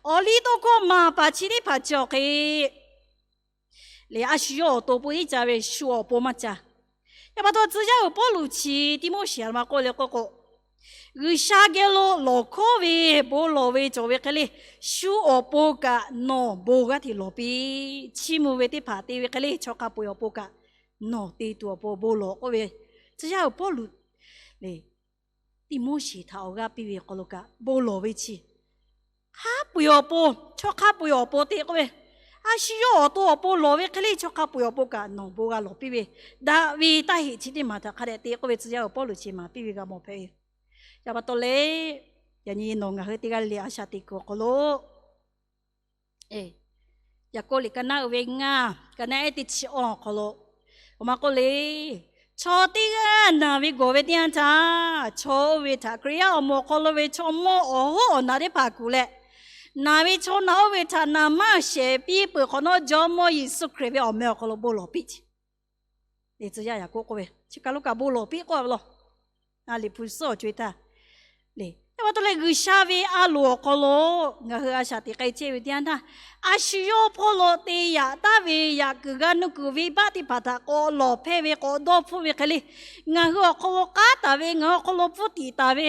Awˬ liˇ tawˇ hkawˇ maˍ paˍ chi teˇ hpaˍ chi awˬ hk'e lehˬ, a shu yawˇ awˬ to pon iˉ ca ve, shu awˬ pon maˇ ca. Yaꞈ pa taw tcuh yaˇ uiˍ Pawˇluꞈ chi Tiˆmoˉseˍ aˬ htoꞈ ma k'oˆ le k'oˆ k'o, G'uiˬsha geh lo lawˬ hkawˉ ve, bon lawˬ ve cawˬ ve hk'e le, shu awˬ pon kaꞈ nawˬ bon g'aˇ hteꞈ lawˬ piˇ. Chiˇ mvuh ve teˇ hpaˍ te ve hk'e le, chaw hk'a peu-eˬ awˬ pon kaꞈ nawˬ te tuˬ awˬ pon bon lawˬ k'oˆ ve, tcuh yaˇ uiˍ Pawˇluꞈ lehˬ, Tiˆmoˉseˍ htaꞈ awˬ g'aˇ piˇ ve awˬ hk'aw lo kaꞈ bon lawˬ ve chi hk'a peu-eˬ awˬ pon, chaw hk'a peu-eˬ awˬ pon te k'oˆ ve, a shu yawˇ awˬ to awˬ pon lawˬ ve hk'e le, chaw hk'a peu-eˬ awˬ pon kaꞈ nawˬ bon g'a lawˬ piˇ ve, daꞈ ve taˇ heꞈ chi teˇ maˬ htaꞈ hk'a dehꞈ te k'oˆ ve tcuh yaˇ uiˍ Pawˇluꞈ chi maˍ piˇ ve g'a mawˬ hpehꞈ ve. Yaꞈ pa taw leh, yaꞈ nyi nawˬ ngaˬ hui teˇ g'aˇ le le a shaꞈ teꞈ kuiˬ awˬ hk'aw lo Yaˍkoˆ liꞈ ka naˉ uiˍ ve ngaˇ, ka naˉ ehˉ teˇ chi awˬ hk'aw lo, aˬ htoꞈ ma k'oˆ le, chaw teˇ g'aˇ naˬ ve gawˬ ve teˇ yanˇ htaˇ, chaw oˇ ve htaꞈ Hkriꞈ yaˇ awˬ moˍ awˬ hk'aw lo ve chaw mawˇ awˬ hoˉ awˬ naˬ teˇ hpaˍ kuˬ leh, naˬ ve chaw naˬ oˇ ve htaꞈ naˬ maˇ shehˍ piˇ peuˬ hk'awꞈ nawˉ, Jawˇmawˇ Yeˍsuˆ Hkriꞈ ve awˬ meh awˬ hk'aw lo bon lawˬ piˇ ce. Lehˬ tcuh yaˇ Yaˍkoˆ k'oˆ ve, chi kaˬ lo kaꞈ bon lawˬ piˇ k'oˆ a ve law. Liꞈ hpu suhˉ awˬ co e htaˇ, lehˬ, yaꞈ pa taw leh G'uiˬsha ve a loˍ awˬ hk'aw lo ngaˬ hui a shaꞈ teꞈ k'ai chehˇ ve teˇ yanˇ htaˇ, a shu yawˇ hpawˇ lo te yaꞈ taˍ ve yaꞈ kuiˬ g'a nuˇ kuiˬ venˇbaˆ teˇ hpaˍ htaꞈ k'awꞈ lawˬ hpehˇ ve k'awꞈ dawˇ hpfuhˆ ve hk'e le, ngaˬ hui awˬ hk'aw lo k'aˉ taˍ ve, ngaˬ hui awˬ hk'aw lo pfuhˇ tiꞈ taˍ ve,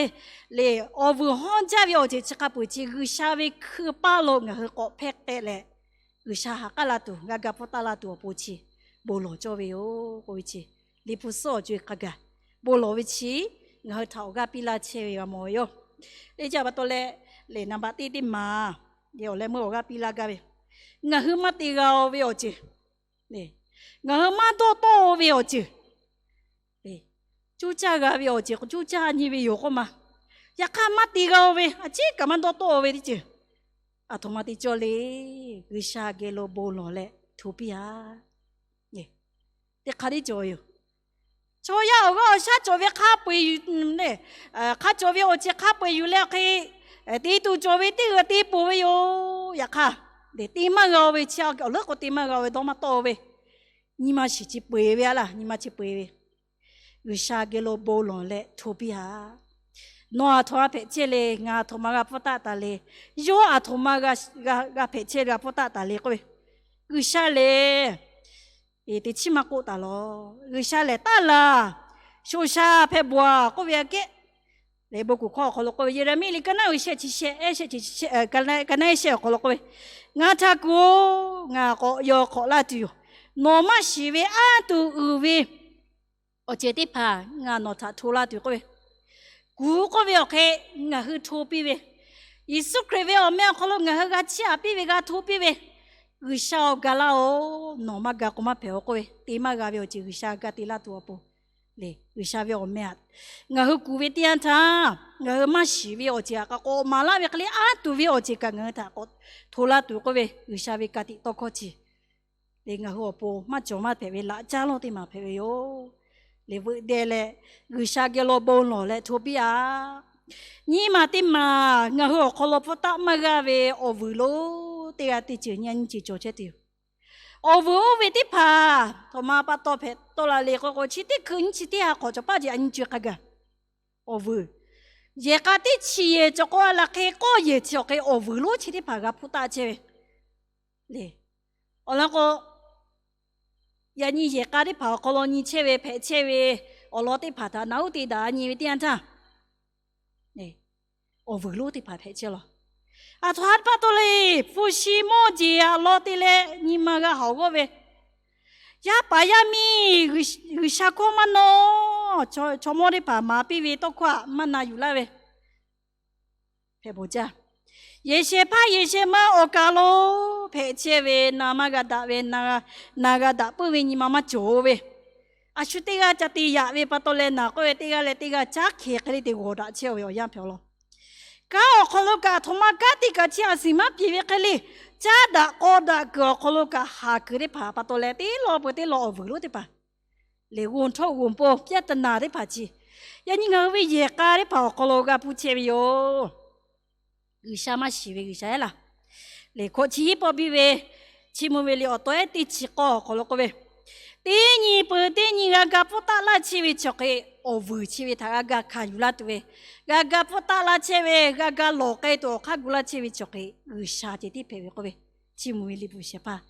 lehˬ, awˬ vuiˬ hawˇ jaˇ ve awˬ ceuˬ chi hk'a peu-eˬ chi G'uiˬsha ve hkui paˇ lo ngaˬ hui k'awꞈ hpehˇ k'ehˆ leh, G'uiˬsha ha k'aˉ la tuˬ, g'a ga pfuhˇ taˍ la tuˬ awˬ pon chi bon lawˬ cawˇ ve yoˬ k'oˆ ve chi, Liꞈ hpu suhˉ awˬ co e hk'a gaˬ bon lawˬ ve chi ngaˬ hui htaꞈ awˬ g'aˇ piˇ laˇ chehˇ ve g'a mawˬ ve yoˬ. Lehˬ chi pa taw leh, lehˬ naˍ baꞈ teˇ teˇ maˬ, lehˬ awˬ leh meuˇ awˬ g'aˇ piˇ laˇ gaˇ ve, ngaˬ hui maˇ te g'a-o ve awˬ ceuˬ, ngaˬ hui maˇ dawˇ tawˆ-o ve awˬ ceuˬ, cuˇ caˇ g'a ve awˬ ceuˬ k'o cuˇ caˇ nyi ve yoˬ k'oˆ ma. Yaꞈ hk'aˇ maˇ te g'a-o ve, a ciˉ kaꞈ maˇ dawˇ tawˆ-o ve teˇ ceuˬ, aˬ htoꞈ ma te cawˇ le. G'uiˬsha geh lo bon lawˬ leh hto piˇ-a. Teˇ hk'aˇ tiˉ cawˬ ve yoˬ. Chaw yaˇ awˬ g'aˇ awˬ shaˉ cawˬ ve hk'a peu-eˬ yuˬ, hk'a cawˬ ve awˬ ceuˬ hk'a peu-eˬ yuˬ leh hk'e, te tuˬ cawˬ ve teˇ g'aˇ te peuˬ ve yoˬ. Yaꞈ hk'aˇ, te maˇ g'a-o ve chi awˬ leuˉ k'o te maˇ g'a-o ve dawˇ maˇ tawˆ-o ve, nyi ma shiˍ chi peu-eˬ ve a laˇ, nyi ma chi peu-eˬ ve, G'uiˬsha geh lo bon lawˬ leh hto piˇ-a. Nawˬ aˬ htoꞈ ma hpehꞈ chehˇ le, ngaˬ aˬ htoꞈ ma g'a pfuhˇ taˆ taˍ le, yawˇ aˬ htoꞈ ma g'a hpehꞈ chehˇ g'a pfuhˇ taˆ taˍ le k'oˆ ve, G'uiˬsha lehˬ teˇ chiˉ maˇ k'oˆ taˍ lawˬ. G'uiˬsha lehˬ taˇ laˬ, shoˍ sha hpehꞈ bawˬ-a k'oˆ ve aꞈ kehˉ, lehˬ bon kuˬ hkawˇ awˬ hk'aw lo k'oˆ ve, Yeˍraˍmiˆ liꞈ ka naˉ uiˍ shehˆ chi shehˆ, ka naˉ ehˉ shehˆ awˬ hk'aw lo k'oˆ ve, Ngaˬ htaꞈ kuˬ-oˬ, ngaˬ k'awꞈ yaw hk'awꞈ laˇ tuˬ yoˬ. Nawˬ maˇ shiˍ ve anˇ tuˬ uiˍ ve awˬ ceuˬ teˇ hpaˍ ngaˬ nawˬ htaꞈ hto laˇ tuˬ k'oˆ ve, kuˬ k'oˆ ve awˬ hk'e ngaˬ hui hto piˇ ve, Yeˍsuˆ Hkriꞈ ve awˬ meh awˬ hk'aw lo ngaˬ hui g'a chiˇ aꞈ piˇ ve, g'a hto piˇ ve, G'uiˬsha-oˬ, ga laˇ-oˬ, nawˬ maˇ ga k'o maˇ hpehꞈ-oˬ k'oˆ ve, te maˇ g'a ve awˬ ceuˬ G'uiˬsha g'a te laˇ tuˬ awˬ pon le, G'uiˬsha ve awˬ meh aꞈ ngaˬ hui kuˬ ve teˇ yanˇ htaˇ, ngaˬ hui maˇ shiˍ ve awˬ ceuˬ aꞈ k'a k'awꞈ maˍ laˇ ve hk'e le, anˇ tuˬ ve awˬ ceuˬ kaꞈ ngaˬ hui htaꞈ k'awꞈ hto laˇ tuˬ k'oˆ ve, G'uiˬsha ve ka tiꞈ tawˇ hkawˇ chi le, ngaˬ hui awˬ pon maˇ cawˬ maˇ hpehꞈ ve laꞈ caˉ lawˇ teˇ maˬ hpehꞈ ve yoˬ. Lehˬ veuꞈ deh leh G'uiˬsha geh lo bon lawˬ leh hto piˇ-a. Nyi ma teˇ maˬ ngaˬ hui awˬ hk'aw lo pfuhˇ taˆ maˇ g'aˇ ve awˬ vuiˬ lonˉ teˇ g'aˇ teˇ ceuˬ nyi nyi ceuˬ cawˬ chehˇ tuˬ yoˬ. Awˬ vuiˬ oˇ ve teˇ hpaˍ htoꞈ ma pa taw hpehꞈ tawˆ la le k'o k'o, chi teˇ hkui nyi chi teˇ ha hk'awꞈ cawˬ paˆ ce a nyi co-e hk'a gaˬ. Awˬ vuiˬ yehˬ k'a teˇ chi yehˬ cawˬ k'o a laˬ hk'e k'awˇ yehˬ chi awˬ hk'e awˬ vuiˬ lonˉ chi teˇ hpaˍ g'a hpuˇ taˆ chehˇ ve le. Awˬ lawn k'o, yaꞈ nyi yehˬ k'a teˇ hpaˍ awˬ hk'aw lo nyi chehˇ ve hpehꞈ chehˇ ve awˬ lawn teˇ hpaˍ htaꞈ naˬ uˉ te daꞈ nyi ve teˇ yanˇ htaˇ, awˬ vuiˬ lonˉ teˇ hpaˍ hpehꞈ chehˇ law. Aˬ htoꞈ ha pa taw le, hpu shi mawˇ jeˬ aꞈ law te leh nyi ma g'a haꞈ g'awˇ ve, yaˇ paˍ yaˇ miˇ G'uiˬsha hkawˇ maˇ nawˇ, chaw mawˇ teˇ hpaˍ maˍ piˇ ve tawˇ hkawˇ aꞈ maˇ na yuˬ laˇ ve hpehꞈ bawˬ jaˇ. Yehˬ shehˍ hpaˇ yehˬ shehˍ ma awˬ kaˍ lo hpehꞈ chehˇ ve, na maˇ g'a daꞈ ve, na g'a daꞈ puiˉ ve nyi ma maˇ cawˬ ve, a shu teˇ g'aˇ ca te yaꞈ ve pa taw leh naˬ k'oˆ ve teˇ g'aˇ leh teˇ g'aˇ caˉ hkeh hk'e le te g'awˬ daꞈ chehˇ ve awˬ yanˇ hpehꞈ law. Kanˉ awˬ hk'aw lo kaꞈ aˬ htoꞈ ma kanˉ te kaꞈ chi a suhˍ maˇ piˍ ve hk'e le, caˉ daꞈ k'aw daꞈ kuiˬ awˬ hk'aw lo kaꞈ haˍ kuiˬ teˇ hpaˍ pa taw leh teˇ law peuˬ teˇ law awˬ vuiˬ lonˉ teˇ hpaˍ lehˬ, g'oˬ htaˇ g'oˬ po pyaˇ taˍ naˍ teˇ hpaˍ chi, yaꞈ nyi ngaˬ hui ve yehˬ k'a teˇ hpaˍ awˬ hk'aw lo g'a hpuˇ chehˇ ve yoˬ. G'uiˬsha maˇ shiˍ ve G'uiˬsha ehˉ laˇ. Lehˬ hkawꞈ chi hiˉ pawˆ biˇ ve Chiˇ mvuh ve liꞈ awˬ taw ehˉ teˇ chi k'awˇ awˬ hk'aw lo k'oˆ ve, teˇ nyi peuˬ teˇ nyi g'a ga pfuhˇ taˆ laˇ chehˇ ve chi hk'e, awˬ vuiˬ chi ve htaꞈ g'a ga hkanˍ yuˬ laˇ tuˬ ve, g'a ga pfuhˇ taˆ laˇ chehˇ ve, g'a ga lawˬ k'ai tuˬ awˬ hk'aˇ gu laˇ chehˇ ve chi hk'e G'uiˬsha ceh tiˉ hpehꞈ ve k'oˆ ve, Chiˇ mvuh ve liꞈ bvuhꞈ shehˍ hpaˇ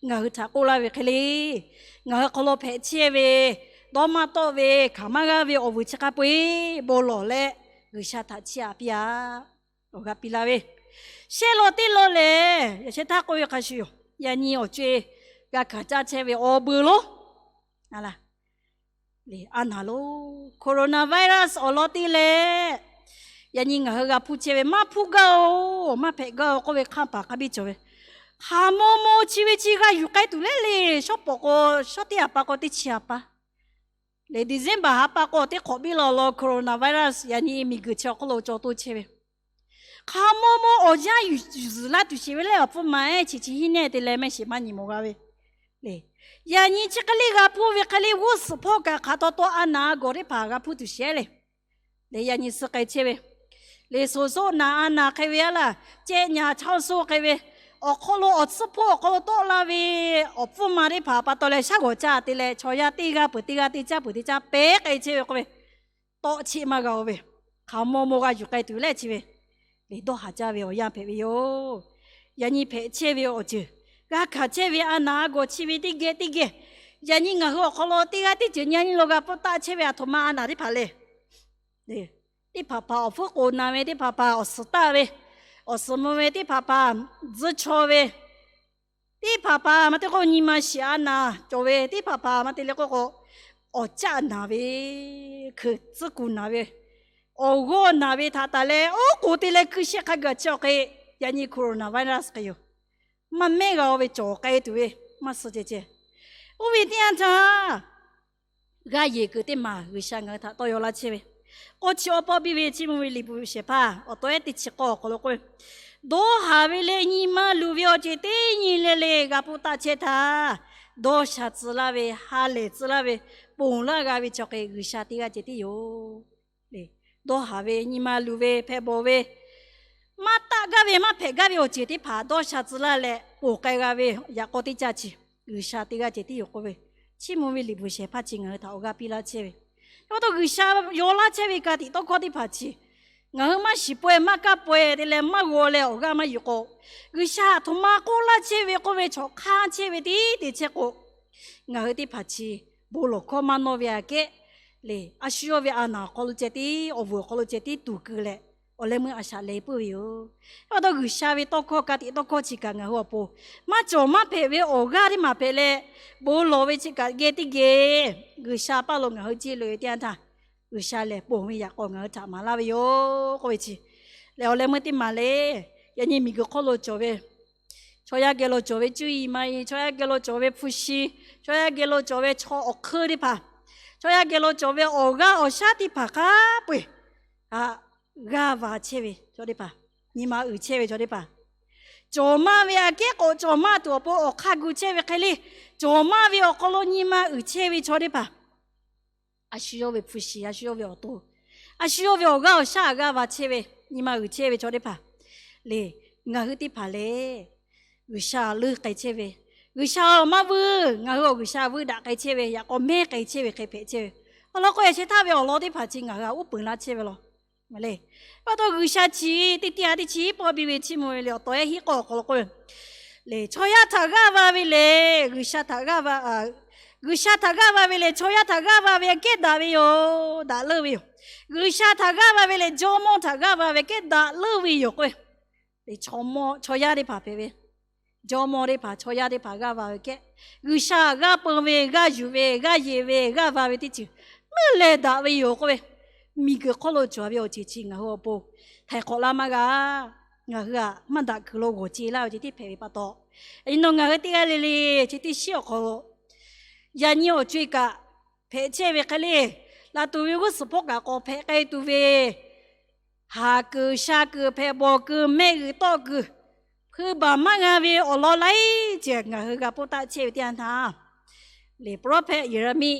ngaˬ hui htaꞈ k'oˆ laˇ ve hk'e le, ngaˬ hui hk'aw lo hpehꞈ chehˇ ve dawˇ maˇ tawˆ ve hkanˍ maˇ g'aˇ ve awˬ vuiˬ chi hk'a peu-eˬ bon lawˬ leh G'uiˬsha htaꞈ chiˇ aꞈ piˇ-a. Awˬ g'a piˇ laˇ ve, shehˆ law teˇ law lehˬ yaꞈ shehˍ htaˇ k'oˆ ve hk'a shuˍ yoˬ. Yaꞈ nyi awˬ co-e g'a hkanˍ caˇ chehˇ ve awˬ beuˬ lonˉ a laˇ, a naˍ lonˉ coronavirus awˬ lawn teˇ leh, yaꞈ nyi ngaˬ hui g'a hpuˇ chehˇ ve maˇ hpuˇ gaˇ-oˬ, maˇ hpehꞈ gaˇ-oˬ k'oˆ ve hk'aˇ paˍ hk'a biˇ cawˬ ve, hk'aˬ maw maw chi ve chi g'a yuˬ k'ai tuˬ le le, shawˉ pawˍ k'o shawˉ teˇ ha pa k'o teˇ chi ha pa lehˬ, December ha pa k'o teˇ hk'awꞈ biˇ law law coronavirus yaꞈ nyi miˬguiˬ chi awˬ hk'oˆ lo caw toˇ chehˇ ve, hk'aˬ maw maw awˬ yanˇ yuˬ zuhˬ laˇ tuˬ sheˍ ve leh awˬ hpfuhˇ ma ehˉ chi chi hiˉ nehˇ te leh mehˆ shiˍ maˇ nyi mawˬ g'a ve le. Yaꞈ nyi chi hk'e le g'a hpuˇ ve hk'e le g'uˇ suhˍ hpawˇ kaꞈ hk'aˬ taw taw a naˍ a gawˬ teˇ hpaˍ g'a hpuˇ tuˬ sheˍ le. Lehˬ yaꞈ nyi suh k'ai chehˇ ve, lehˬ soˍ soˆ naˍ a naˍ hk'e ve a laˇ, cehˆ nyaˍ chaˇ soˆ hk'e ve, awˬ hk'aw lo awˬ tcuhˉ hpawˇ awˬ hk'aw lo tawˆ la ve awˬ hpfuhˇ ma teˇ hpaˍ pa taw leh shaˉ g'awˬ caˇ te leh chaw yaˇ teˇ g'aˇ peuˬ teˇ g'aˇ teˇ caˉ peuˬ teˇ caˉ pehˉ k'ai chehˇ ve k'oˆ ve, tawˆ cheˆ maˇ g'a-o ve, hk'aˬ maw maw g'a yuˬ k'ai tuˬ leh chi ve, lehˬ dawˇ haˍ jaˇ ve awˬ yanˇ hpehꞈ ve yoˬ. Yaꞈ nyi hpehꞈ chehˇ ve awˬ ceuˬ, g'a hkanˍ chehˇ ve a naˍ a gawˬ chi ve teˇ geh teˇ geh, yaꞈ nyi ngaˬ hui awˬ hk'aw lo teˇ g'aˇ teˇ ceuˬ nyi a nyi lo g'a pfuhˇ taˆ chehˇ ve aˬ htoꞈ ma a naˍ teˇ hpaˍ lehˬ, teˇ hpaˍ hpaˍ awˬ hpfuhˇ k'oˍ naˍ ve, teˇ hpaˍ hpaˍ awˬ suhˍ taˆ ve, awˬ suhˍ mvuh ve, teˇ hpaˍ hpaˍ tzuhˇ chaw ve, teˇ hpaˍ hpaˍ maˇ te k'o nyi ma shiˍ a naˍ cawˬ ve, teˇ hpaˍ hpaˍ maˇ te leh k'oˆ k'o, awˬ caˆ naˍ ve, hkui tcuhˉ kuˬ naˍ ve, awˬ g'awˇ naˍ ve htaꞈ taˍ leh oˉ k'oˍ te leh hkui shehˆ hk'a gaˬ chi awˬ hk'e, yaꞈ nyi coronavirus hk'e yoˬ. Maˇ mehˉ g'a-o ve cawˬ k'ai tuˬ ve, maˇ suh ceh ceh. Oˇ ve teˇ yanˇ htaˇ g'aˇ yeˬ kuiˬ teˇ maˬ G'uiˬsha ngaˬ hui htaꞈ tawˇ yaw laˇ chehˇ ve, k'awˇ chi awˇ pawˆ biˇ ve Chiˇ mvuh ve liꞈ bvuhꞈ shehˍ hpaˇ awˬ taw ehˉ teˇ chi k'awˇ awˬ hk'aw lo k'oˆ ve, dawˇ haˍ ve leh nyi ma luˬ ve awˬ ceuˬ teˇ nyi le le g'a hpuˇ taˆ chehˇ htaˇ, dawˇ sha tcuh laˇ ve, ha lehˬ tcuh laˇ ve, ponˬ laˇ g'a ve chaw hk'e G'uiˬsha teˇ g'aˇ ceh tiˉ yoˬ. Dawˇ haˍ ve, nyi ma luˬ ve, hpehꞈ bawˬ ve, maˇ taˆ gaˇ ve maˇ hpehꞈ gaˇ ve awˬ ceuˬ teˇ hpaˍ dawˇ sha tcuh laˇ leh ponˬ k'ai g'a ve yaꞈ k'aw teˇ caˇ chi G'uiˬsha teˇ g'aˇ ceh tiˉ yoˬ k'oˆ ve, chiˇ mvuh ve liꞈ bvuhꞈ shehˍ hpaˇ chi ngaˬ hui htaꞈ awˬ g'aˇ piˇ laˇ chehˇ ve. Yaꞈ hk'aˇ G'uiˬsha yaw laˇ chehˇ ve ka tiꞈ tawˇ hkawˇ teˇ hpaˍ chi ngaˬ hui maˇ shiˍ pawehˇ, maˇ kaˇ pawehˇ te leh maˇ g'aw leh awˬ g'aˇ maˇ yuˬ k'o, G'uiˬsha htaꞈ htoꞈ ma k'oˆ laˇ chehˇ ve k'oˆ ve chaw hk'aˇ chehˇ ve teˇ te chehˇ k'o, ngaˬ hui teˇ hpaˍ chi bon lawˬ hkawˇ maˇ nawˇ ve aꞈ kehˉ le, a shu yawˇ ve a naˍ awˬ hk'aw lo ceh tiˉ, awˬ vuiˬ awˬ hk'aw lo ceh tiˉ tuˬ keu leh, awˬ leh meuˇ a shaꞈ leh puiˉ ve yoˬ. Yaꞈ hk'aˇ G'uiˬsha ve tawˇ hkawˇ, ka tiꞈ tawˇ hkawˇ chi kaꞈ ngaˬ hui awˬ pon maˇ cawˬ maˇ hpehꞈ ve awˬ g'aˇ teˇ maˬ hpehꞈ leh, bon lawˬ ve chi kaꞈ geh teˇ geh G'uiˬsha paˇ lo ngaˬ hui ceˇ loꞈ e teˇ yanˇ htaˇ, G'uiˬsha lehˬ ponˬ ve yaꞈ k'aw ngaˬ hui htaꞈ maˍ laˇ ve yoˬ k'oˆ ve chi lehˬ, awˬ leh meuˇ teˇ maˬ le, yaꞈ nyi miˬguiˬ hk'oˆ lo cawˬ ve chaw yaˇ geh lo cawˬ ve cuˇ yiˍ maˇ yiˍ, chaw yaˇ geh lo cawˬ ve hpu shi, chaw yaˇ geh lo cawˬ ve chaw awˬ hk'eun teˇ hpaˍ, chaw yaˇ geh lo cawˬ ve awˬ g'aˇ awˬ shaˉ teˇ hpaˍ hk'a peu-eˬ g'aˇ va chehˇ ve chaw teˇ hpaˍ, nyi ma uiˍ chehˇ ve chaw teˇ hpaˍ, cawˬ maˇ ve aꞈ kehˉ k'awꞈ cawˬ maˇ tuˬ awˬ pon awˬ hk'aˇ gu chehˇ ve hk'e le, cawˬ maˇ ve awˬ hk'aw lo nyi ma uiˍ chehˇ ve chaw teˇ hpaˍ, a shu yawˇ ve hpu shi, a shu yawˇ ve awˬ to, a shu yawˇ ve awˬ g'aˇ awˬ shaˉ g'aˇ va chehˇ ve, nyi ma uiˍ chehˇ ve chaw teˇ hpaˍ le, ngaˬ hui teˇ hpaˍ lehˬ G'uiˬsha leuˇ k'ai chehˇ ve, G'uiˬsha maˇ vuiˇ, ngaˬ hui awˬ G'uiˬsha vuiˇ daꞈ k'ai chehˇ ve, yaꞈ k'aw mehˉ k'ai chehˇ ve hk'e hpehꞈ chehˇ ve, awˬ lawn k'o yaꞈ sheh htaˇ ve awˬ lawn teˇ hpaˍ chi ngaˬ hui htaꞈ uˉ peunˍ laˇ chehˇ ve law. Maˇ heˆ, pa taw G'uiˬsha chi teˇ tiˉ a teˇ chi pawˆ biˇ ve chiˇ mvuh ve le, awˬ tawˍ ehˉ hiˉ k'awˇ awˬ hk'aw lo k'oˆ ve le, chaw yaˇ htaꞈ g'aˇ va ve lehˬ G'uiˬsha htaꞈ g'aˇ va, G'uiˬsha htaꞈ g'aˇ va ve lehˬ chaw yaˇ htaꞈ g'aˇ va ve aꞈ kehˉ daꞈ ve yoˬ, daꞈ leuˇ ve yoˬ. G'uiˬsha htaꞈ g'aˇ va ve lehˬ jawˇmawˇ htaꞈ g'aˇ va ve aꞈ kehˉ daꞈ leuˇ ve yoˬ k'oˆ ve, chaw yaˇ teˇ hpaˍ hpehꞈ ve, jawˇmawˇ teˇ hpaˍ chaw yaˇ teˇ hpaˍ g'aˇ va ve aꞈ kehˉ, G'uiˬsha g'aˇ peun ve, g'aˇ yuˬ ve, g'aˇ yeˬ ve, g'aˇ va ve teˇ ceuˬ leuˇ leh daꞈ ve yoˬ k'oˆ ve, miˬguiˬ hk'oˆ lo cawˬ ve awˬ ceuˬ chi ngaˬ hui awˬ pon htaiˍ hk'awꞈ laˇ maˇ g'a. Ngaˬ hui aꞈ maˇ daꞈ kuiˬ lo g'awˬ ce laˇ ve ceh tiˉ hpehꞈ ve pa taw, yaꞈ nyi nawˬ ngaˬ hui teˇ g'aˇ le le chi teˇ shiˉ awˬ hk'aw lo yaꞈ nyi awˬ co-e kaꞈ hpehꞈ chehˇ ve hk'e le, laˬ tuˬ ve g'uˇ suhˍ hpawˇ kaꞈ k'awꞈ hpehꞈ k'ai tuˬ ve, haˍ kuiˬ sha kuiˬ hpehꞈ bawˬ kuiˬ mehˆ g'uiˬ tawˆ kuiˬ hpui baˬ maˇ g'a ve awˬ lawn laiˉ ceuˬ ngaˬ hui g'a poˆ taˆ chehˇ ve teˇ yanˇ htaˇ, le prophet Yeˍraˍmiˆ,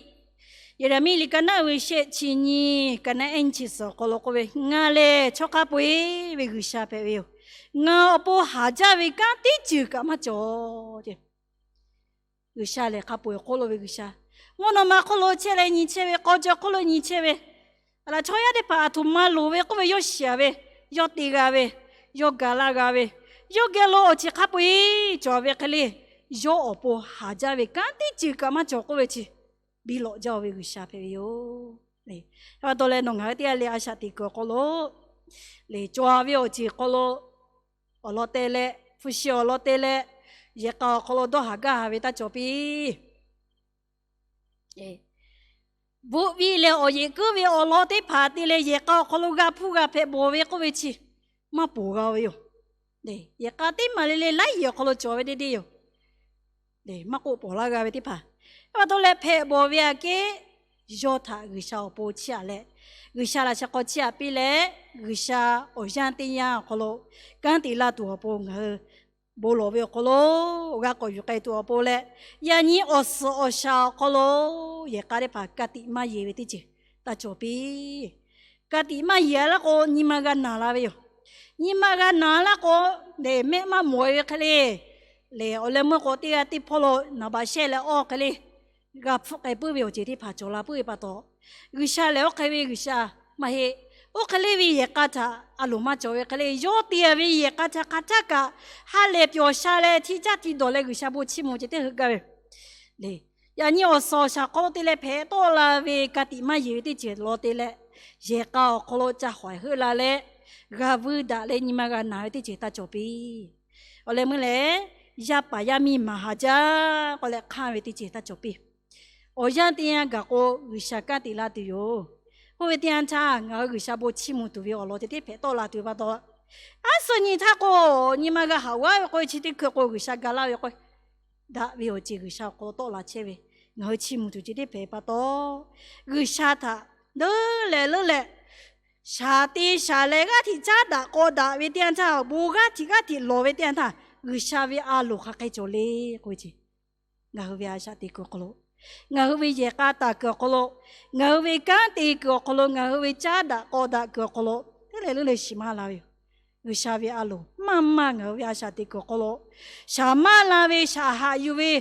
Yeˍraˍmiˆ liꞈ ka naˆ uiˍ ve shehˆ chi nyi, ka naˆ ehˉ nyi chi suhˍ awˬ hk'aw lo k'oˆ ve, Ngaˬ lehˬ chaw hk'a peu-eˬ ve G'uiˬsha hpehꞈ ve yoˬ. Ngaˬ awˬ pon haˍ jaˇ ve kanˉ teˇ ceuˬ kaꞈ maˇ cawˬ. G'uiˬsha lehˬ hk'a peu-eˬ awˬ hk'oˆ lo ve G'uiˬsha, mvuhˇ naw ma hk'oˆ lo chehˇ leh nyi chehˇ ve, k'aw caw hk'oˆ lo nyi chehˇ ve, a laˬ chaw yaˇ teˇ hpaˍ aˬ htoꞈ ma loˍ ve k'oˆ ve yawˇ shiˍ ve, yawˇ te g'a ve, yawˇ ga laˇ g'a ve, yawˇ geh lo awˬ ceuˬ hk'a peu-eˬ cawˬ ve hk'e le, yawˇ awˬ pon haˍ jaˇ ve kanˉ teˇ ceuˬ kaꞈ maˇ cawˬ k'oˆ ve chi, biˇ lawꞈ jaˇ-o ve G'uiˬsha hpehꞈ ve yoˬ. Yaꞈ pa taw leh nawˬ ngaˬ hui teˇ g'aˇ le a shaꞈ teꞈ kuiˬ awˬ hk'aw lo le cawˬ ve awˬ ceuˬ hk'aw lo, awˬ lawn te leh, hpu shi awˬ lawn te leh, yehˬ k'a awˬ hk'aw lo dawˇ haˍ gaˇ haˍ ve taˇ cawˬ piˇ. Bvuhˆ viˇ leh awˬ yeꞈ kuiˉ ve awˬ lawn teˇ hpaˍ te leh yehˬ k'a awˬ hk'aw lo g'a hpuˇ g'a hpehꞈ bawˬ ve k'oˆ ve chi maˇ ponˬ g'a ve yoˬ. Yehˬ k'a teˇ maˬ le le laiˉ yeˬ awˬ hk'aw lo cawˬ ve deˇ deˇ yoˬ. Maˇ k'oˆ pawˍ laˇ g'a ve teˇ hpaˍ, yaꞈ pa taw leh hpehꞈ bawˬ ve aꞈ kehˉ yawˇ htaꞈ G'uiˬsha awˬ pon chiˇ aꞈ leh, G'uiˬsha laꞈ sheh hk'aw chiˇ aꞈ piˇ leh, G'uiˬsha awˬ yanˇ teˇ yanˇ awˬ hk'aw lo kanˉ te la tuˬ awˬ pon ngaˬ hui bon lawˬ ve awˬ hk'aw lo g'a k'awꞈ yuˬ k'ai tuˬ awˬ pon leh, yaꞈ nyi awˬ suhˍ awˬ shaˍ awˬ hk'aw lo yehˬ k'a teˇ hpaˍ ka tiꞈ maˇ yeˬ ve teˇ ceuˬ taˇ cawˬ piˇ. Ka tiꞈ maˇ yeˬ-a laˇ k'o nyi ma g'a naˬ la ve yoˬ. Nyi ma g'a naˬ laˇ k'o, lehˬ mehˆ maˇ mawˬ-e ve hk'e le, lehˬ awˬ leh meuˇ k'o teˇ g'aˇ teˇ hpawˇ lo naˍ baꞈ shehˆ leh awˇ hk'e le, g'a hpfuhˆ k'ai puiˉ ve awˬ ceuˬ teˇ hpaˍ cawˬ la puiˉ ve pa taw, G'uiˬsha lehˬ oˇ hk'e ve G'uiˬsha maˇ heˆ. Oˇ hk'e le ve yehˬ k'a htaꞈ a loˍ maˇ cawˬ ve hk'e le, yawˇ te-a ve yehˬ k'a htaꞈ hk'aˬ htaˇ kaꞈ ha lehˬ pyawˬ sha leh hti caˇ hti dawˬ leh G'uiˬsha bon chiˇ mvuh ceh teˇ heuˆ gaˇ ve le. Yaꞈ nyi awˬ suhˍ awˬ shaˍ hk'aw lo te leh hpehꞈ tawˆ la ve ka tiꞈ maˇ yeˬ ve teˇ ceuˬ law te leh, yehˬ k'a awˬ hk'aw lo ca hawˍ heuˆ la leh, g'a vuiˇ daꞈ leh nyi ma g'a naˬ ve teˇ ceuˬ taˇ cawˬ piˇ. Awˬ leh meuˇ lehˬ, yaˇ paˍ yaˇ miˇ maˍ haˍ jaˇ k'oˆ leh hk'anˇ ve teˇ ceuˬ taˇ cawˬ piˇ. Awˬ yanˇ teˇ yanˇ gaˬ k'o G'uiˬsha kanˉ te la tuˬ yoˬ. Oˇ ve teˇ yanˇ htaˇ ngaˬ hui G'uiˬsha bon chiˇ mvuh tuˬ ve awˬ lawn ceh tiˉ hpehꞈ tawˆ la tuˬ ve pa taw, aˉ suh nyi htaˇ k'o, nyi ma g'a haꞈ g'aˇ ve k'o, chi teˇ hkui k'o G'uiˬsha ga laˇ ve k'o, daꞈ ve awˬ ceuˬ G'uiˬsha awˬ hk'aw lo tawˆ la chehˇ ve, ngaˬ hui chiˇ mvuh tuˬ ceh tiˉ hpehꞈ pa taw, G'uiˬsha htaꞈ leuˉ leh leuˉ leh, shaˍ te shaˍ leh g'aˇ htiꞈ caˉ daꞈ k'aw daꞈ ve teˇ yanˇ htaˇ, bon g'aˇ htiꞈ g'aˇ htiꞈ lawˬ ve teˇ yanˇ htaˇ, G'uiˬsha ve a loˍ hk'aˬ hk'e cawˬ le k'oˆ ve ceh Ngaˬ hui ve a shaꞈ teꞈ kuiˬ awˬ hk'aw lo, ngaˬ hui ve yehˬ k'a taˍ kuiˬ awˬ hk'aw lo, ngaˬ hui ve kanˉ te kuiˬ awˬ hk'aw lo, ngaˬ hui ve caˉ daꞈ k'aw daꞈ kuiˬ awˬ hk'aw lo, teˇ leh leuˉ leh shiˍ maˇ la ve yoˬ. G'uiˬsha ve a loˍ maˇ maˇ ngaˬ hui ve a shaꞈ teꞈ kuiˬ awˬ hk'aw lo, shaˍ maˇ la ve, shaˍ haꞈ yuˬ ve,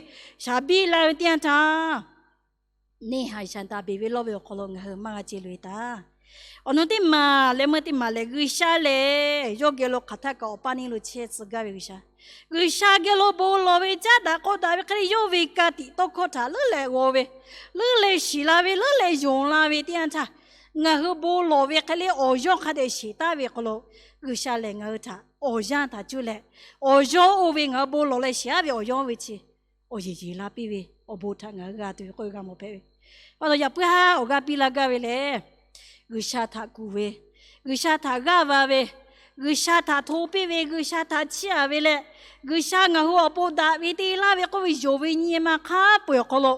shaˍ biˇ la ve teˇ yanˇ htaˇ, neˇ haiˬ shaˍ taˍ beˬ ve lawˇ ve awˬ hk'aw lo ngaˬ hui maˇ g'a ce loꞈ e taˍ. Awˬ nu teˇ maˬ leh meuˇ teˇ maˬ lehˬ, G'uiˬsha lehˬ yawˇ geh lo hk'aˬ htaˇ kaꞈ awˬ paˇ neˇ lo chehˇ tcuh gaˇ ve G'uiˬsha. G'uiˬsha geh lo bon lawˬ ve caˉ daꞈ k'aw daꞈ ve hk'e le, yawˇ ve ka tiꞈ tawˇ hkawˇ htaꞈ leuˉ leh g'aw ve, leuˉ leh shiˍ la ve, leuˉ leh yonˍ la ve teˇ yanˇ htaˇ, ngaˬ hui bon lawˬ ve hk'e le awˬ yawˇ hk'a dehꞈ sheˍ taˍ ve awˬ hk'aw lo, G'uiˬsha lehˬ ngaˬ hui htaꞈ awˬ yanˇ htaꞈ cuˇ leh, awˬ yawˇ oˇ ve ngaˬ hui bon lawˬ leh sheˍ aˉ ve awˬ yawˇ ve chi awˬ yeˬ yeˬ la piˇ ve awˬ bon htaꞈ ngaˬ hui g'a tuˬ ve k'oˆ ve g'a mawˬ hpehꞈ ve. Pa taw yaꞈ puiˉ haˉ awˬ g'aˇ piˇ laˇ gaˇ ve lehˬ, G'uiˬsha htaꞈ kuˬ ve, G'uiˬsha htaꞈ g'aˇ va ve, G'uiˬsha htaꞈ hto piˇ ve, G'uiˬsha htaꞈ chiˇ aꞈ ve leh, G'uiˬsha ngaˬ hui awˬ pon daꞈ ve te laˇ ve k'oˆ ve yonˍ ve nyi ma hk'a peu-eˬ awˬ hk'aw lo,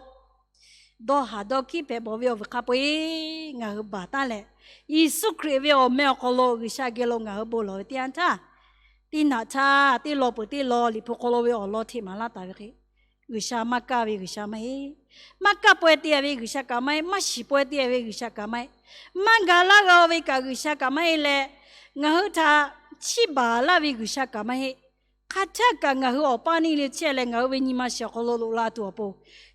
dawˇ haˍ dawˇ hkiˉ hpehꞈ bawˬ ve awˬ vuiˬ hk'a peu-eˬ ngaˬ hui baˬ taˉ leh, Yeˍsuˆ Hkriꞈ ve awˬ meh awˬ hk'aw lo G'uiˬsha geh lo ngaˬ hui bon lawˬ ve teˇ yanˇ htaˇ, teˇ naꞈ htaˇ teˇ law peuˬ teˇ law Liꞈ hpu hk'aw lo ve awˬ lawn hteꞈ maˍ laˇ taˍ ve hk'e, G'uiˬsha maˇ kaˇ ve G'uiˬsha maˇ heˆ. Maˇ kaˇ pawehˇ te ve G'uiˬsha kaꞈ maˇ heˆ. Maˇ shiˍ pawehˇ te ve G'uiˬsha kaꞈ maˇ heˆ. Maˇ ga laˇ g'a ve kaꞈ G'uiˬsha kaꞈ maˇ heˆ leh, ngaˬ hui htaꞈ chiˇ baˬ laˇ ve G'uiˬsha kaꞈ maˇ heˆ. Hk'a htaˇ kaꞈ ngaˬ hui awˬ paˇ neˇ le chehˇ leh ngaˬ hui ve nyi ma shiˍ awˬ hk'aw lo loꞈ la tuˬ awˬ pon,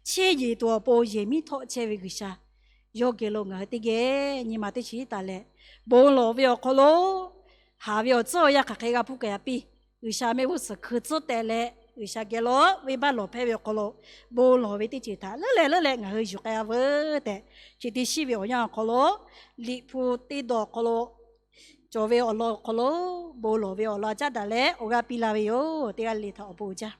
chehˇ yeˬ tuˬ awˬ pon yehˬ miˉ htawˆ chehˇ ve G'uiˬsha, yawˇ geh lo ngaˬ hui teˇ geh nyi ma teˇ chi taˍ leh, bon lawˬ ve awˬ hk'aw lo haˍ ve awˬ tcuhˉ awˬ yanˇ hk'aˬ hk'e g'a hpuˇ k'ai a piˇ. G'uiˬsha mehˆ g'uˇ suhˍ hkui tcuhˉ teh leh, G'uiˬsha geh lo venˇbaˆ lawˬ hpehˇ ve awˬ hk'aw lo bon lawˬ ve teˇ ceuˬ htaꞈ leuˉ leh leuˉ leh ngaˬ hui yuˬ k'ai a veuˬ tehꞈ, chi teˇ shiˉ ve awˬ yanˇ awˬ hk'aw lo, Liꞈ hpu teˇ dawˬ awˬ hk'aw lo cawˬ ve awˬ lawn awˬ hk'aw lo, bon lawˬ ve awˬ lawn caˉ daꞈ leh awˬ g'aˇ piˇ la ve yoˬ. Teˇ g'aˇ le le htaꞈ awˬ bon uiˍ jaˇ.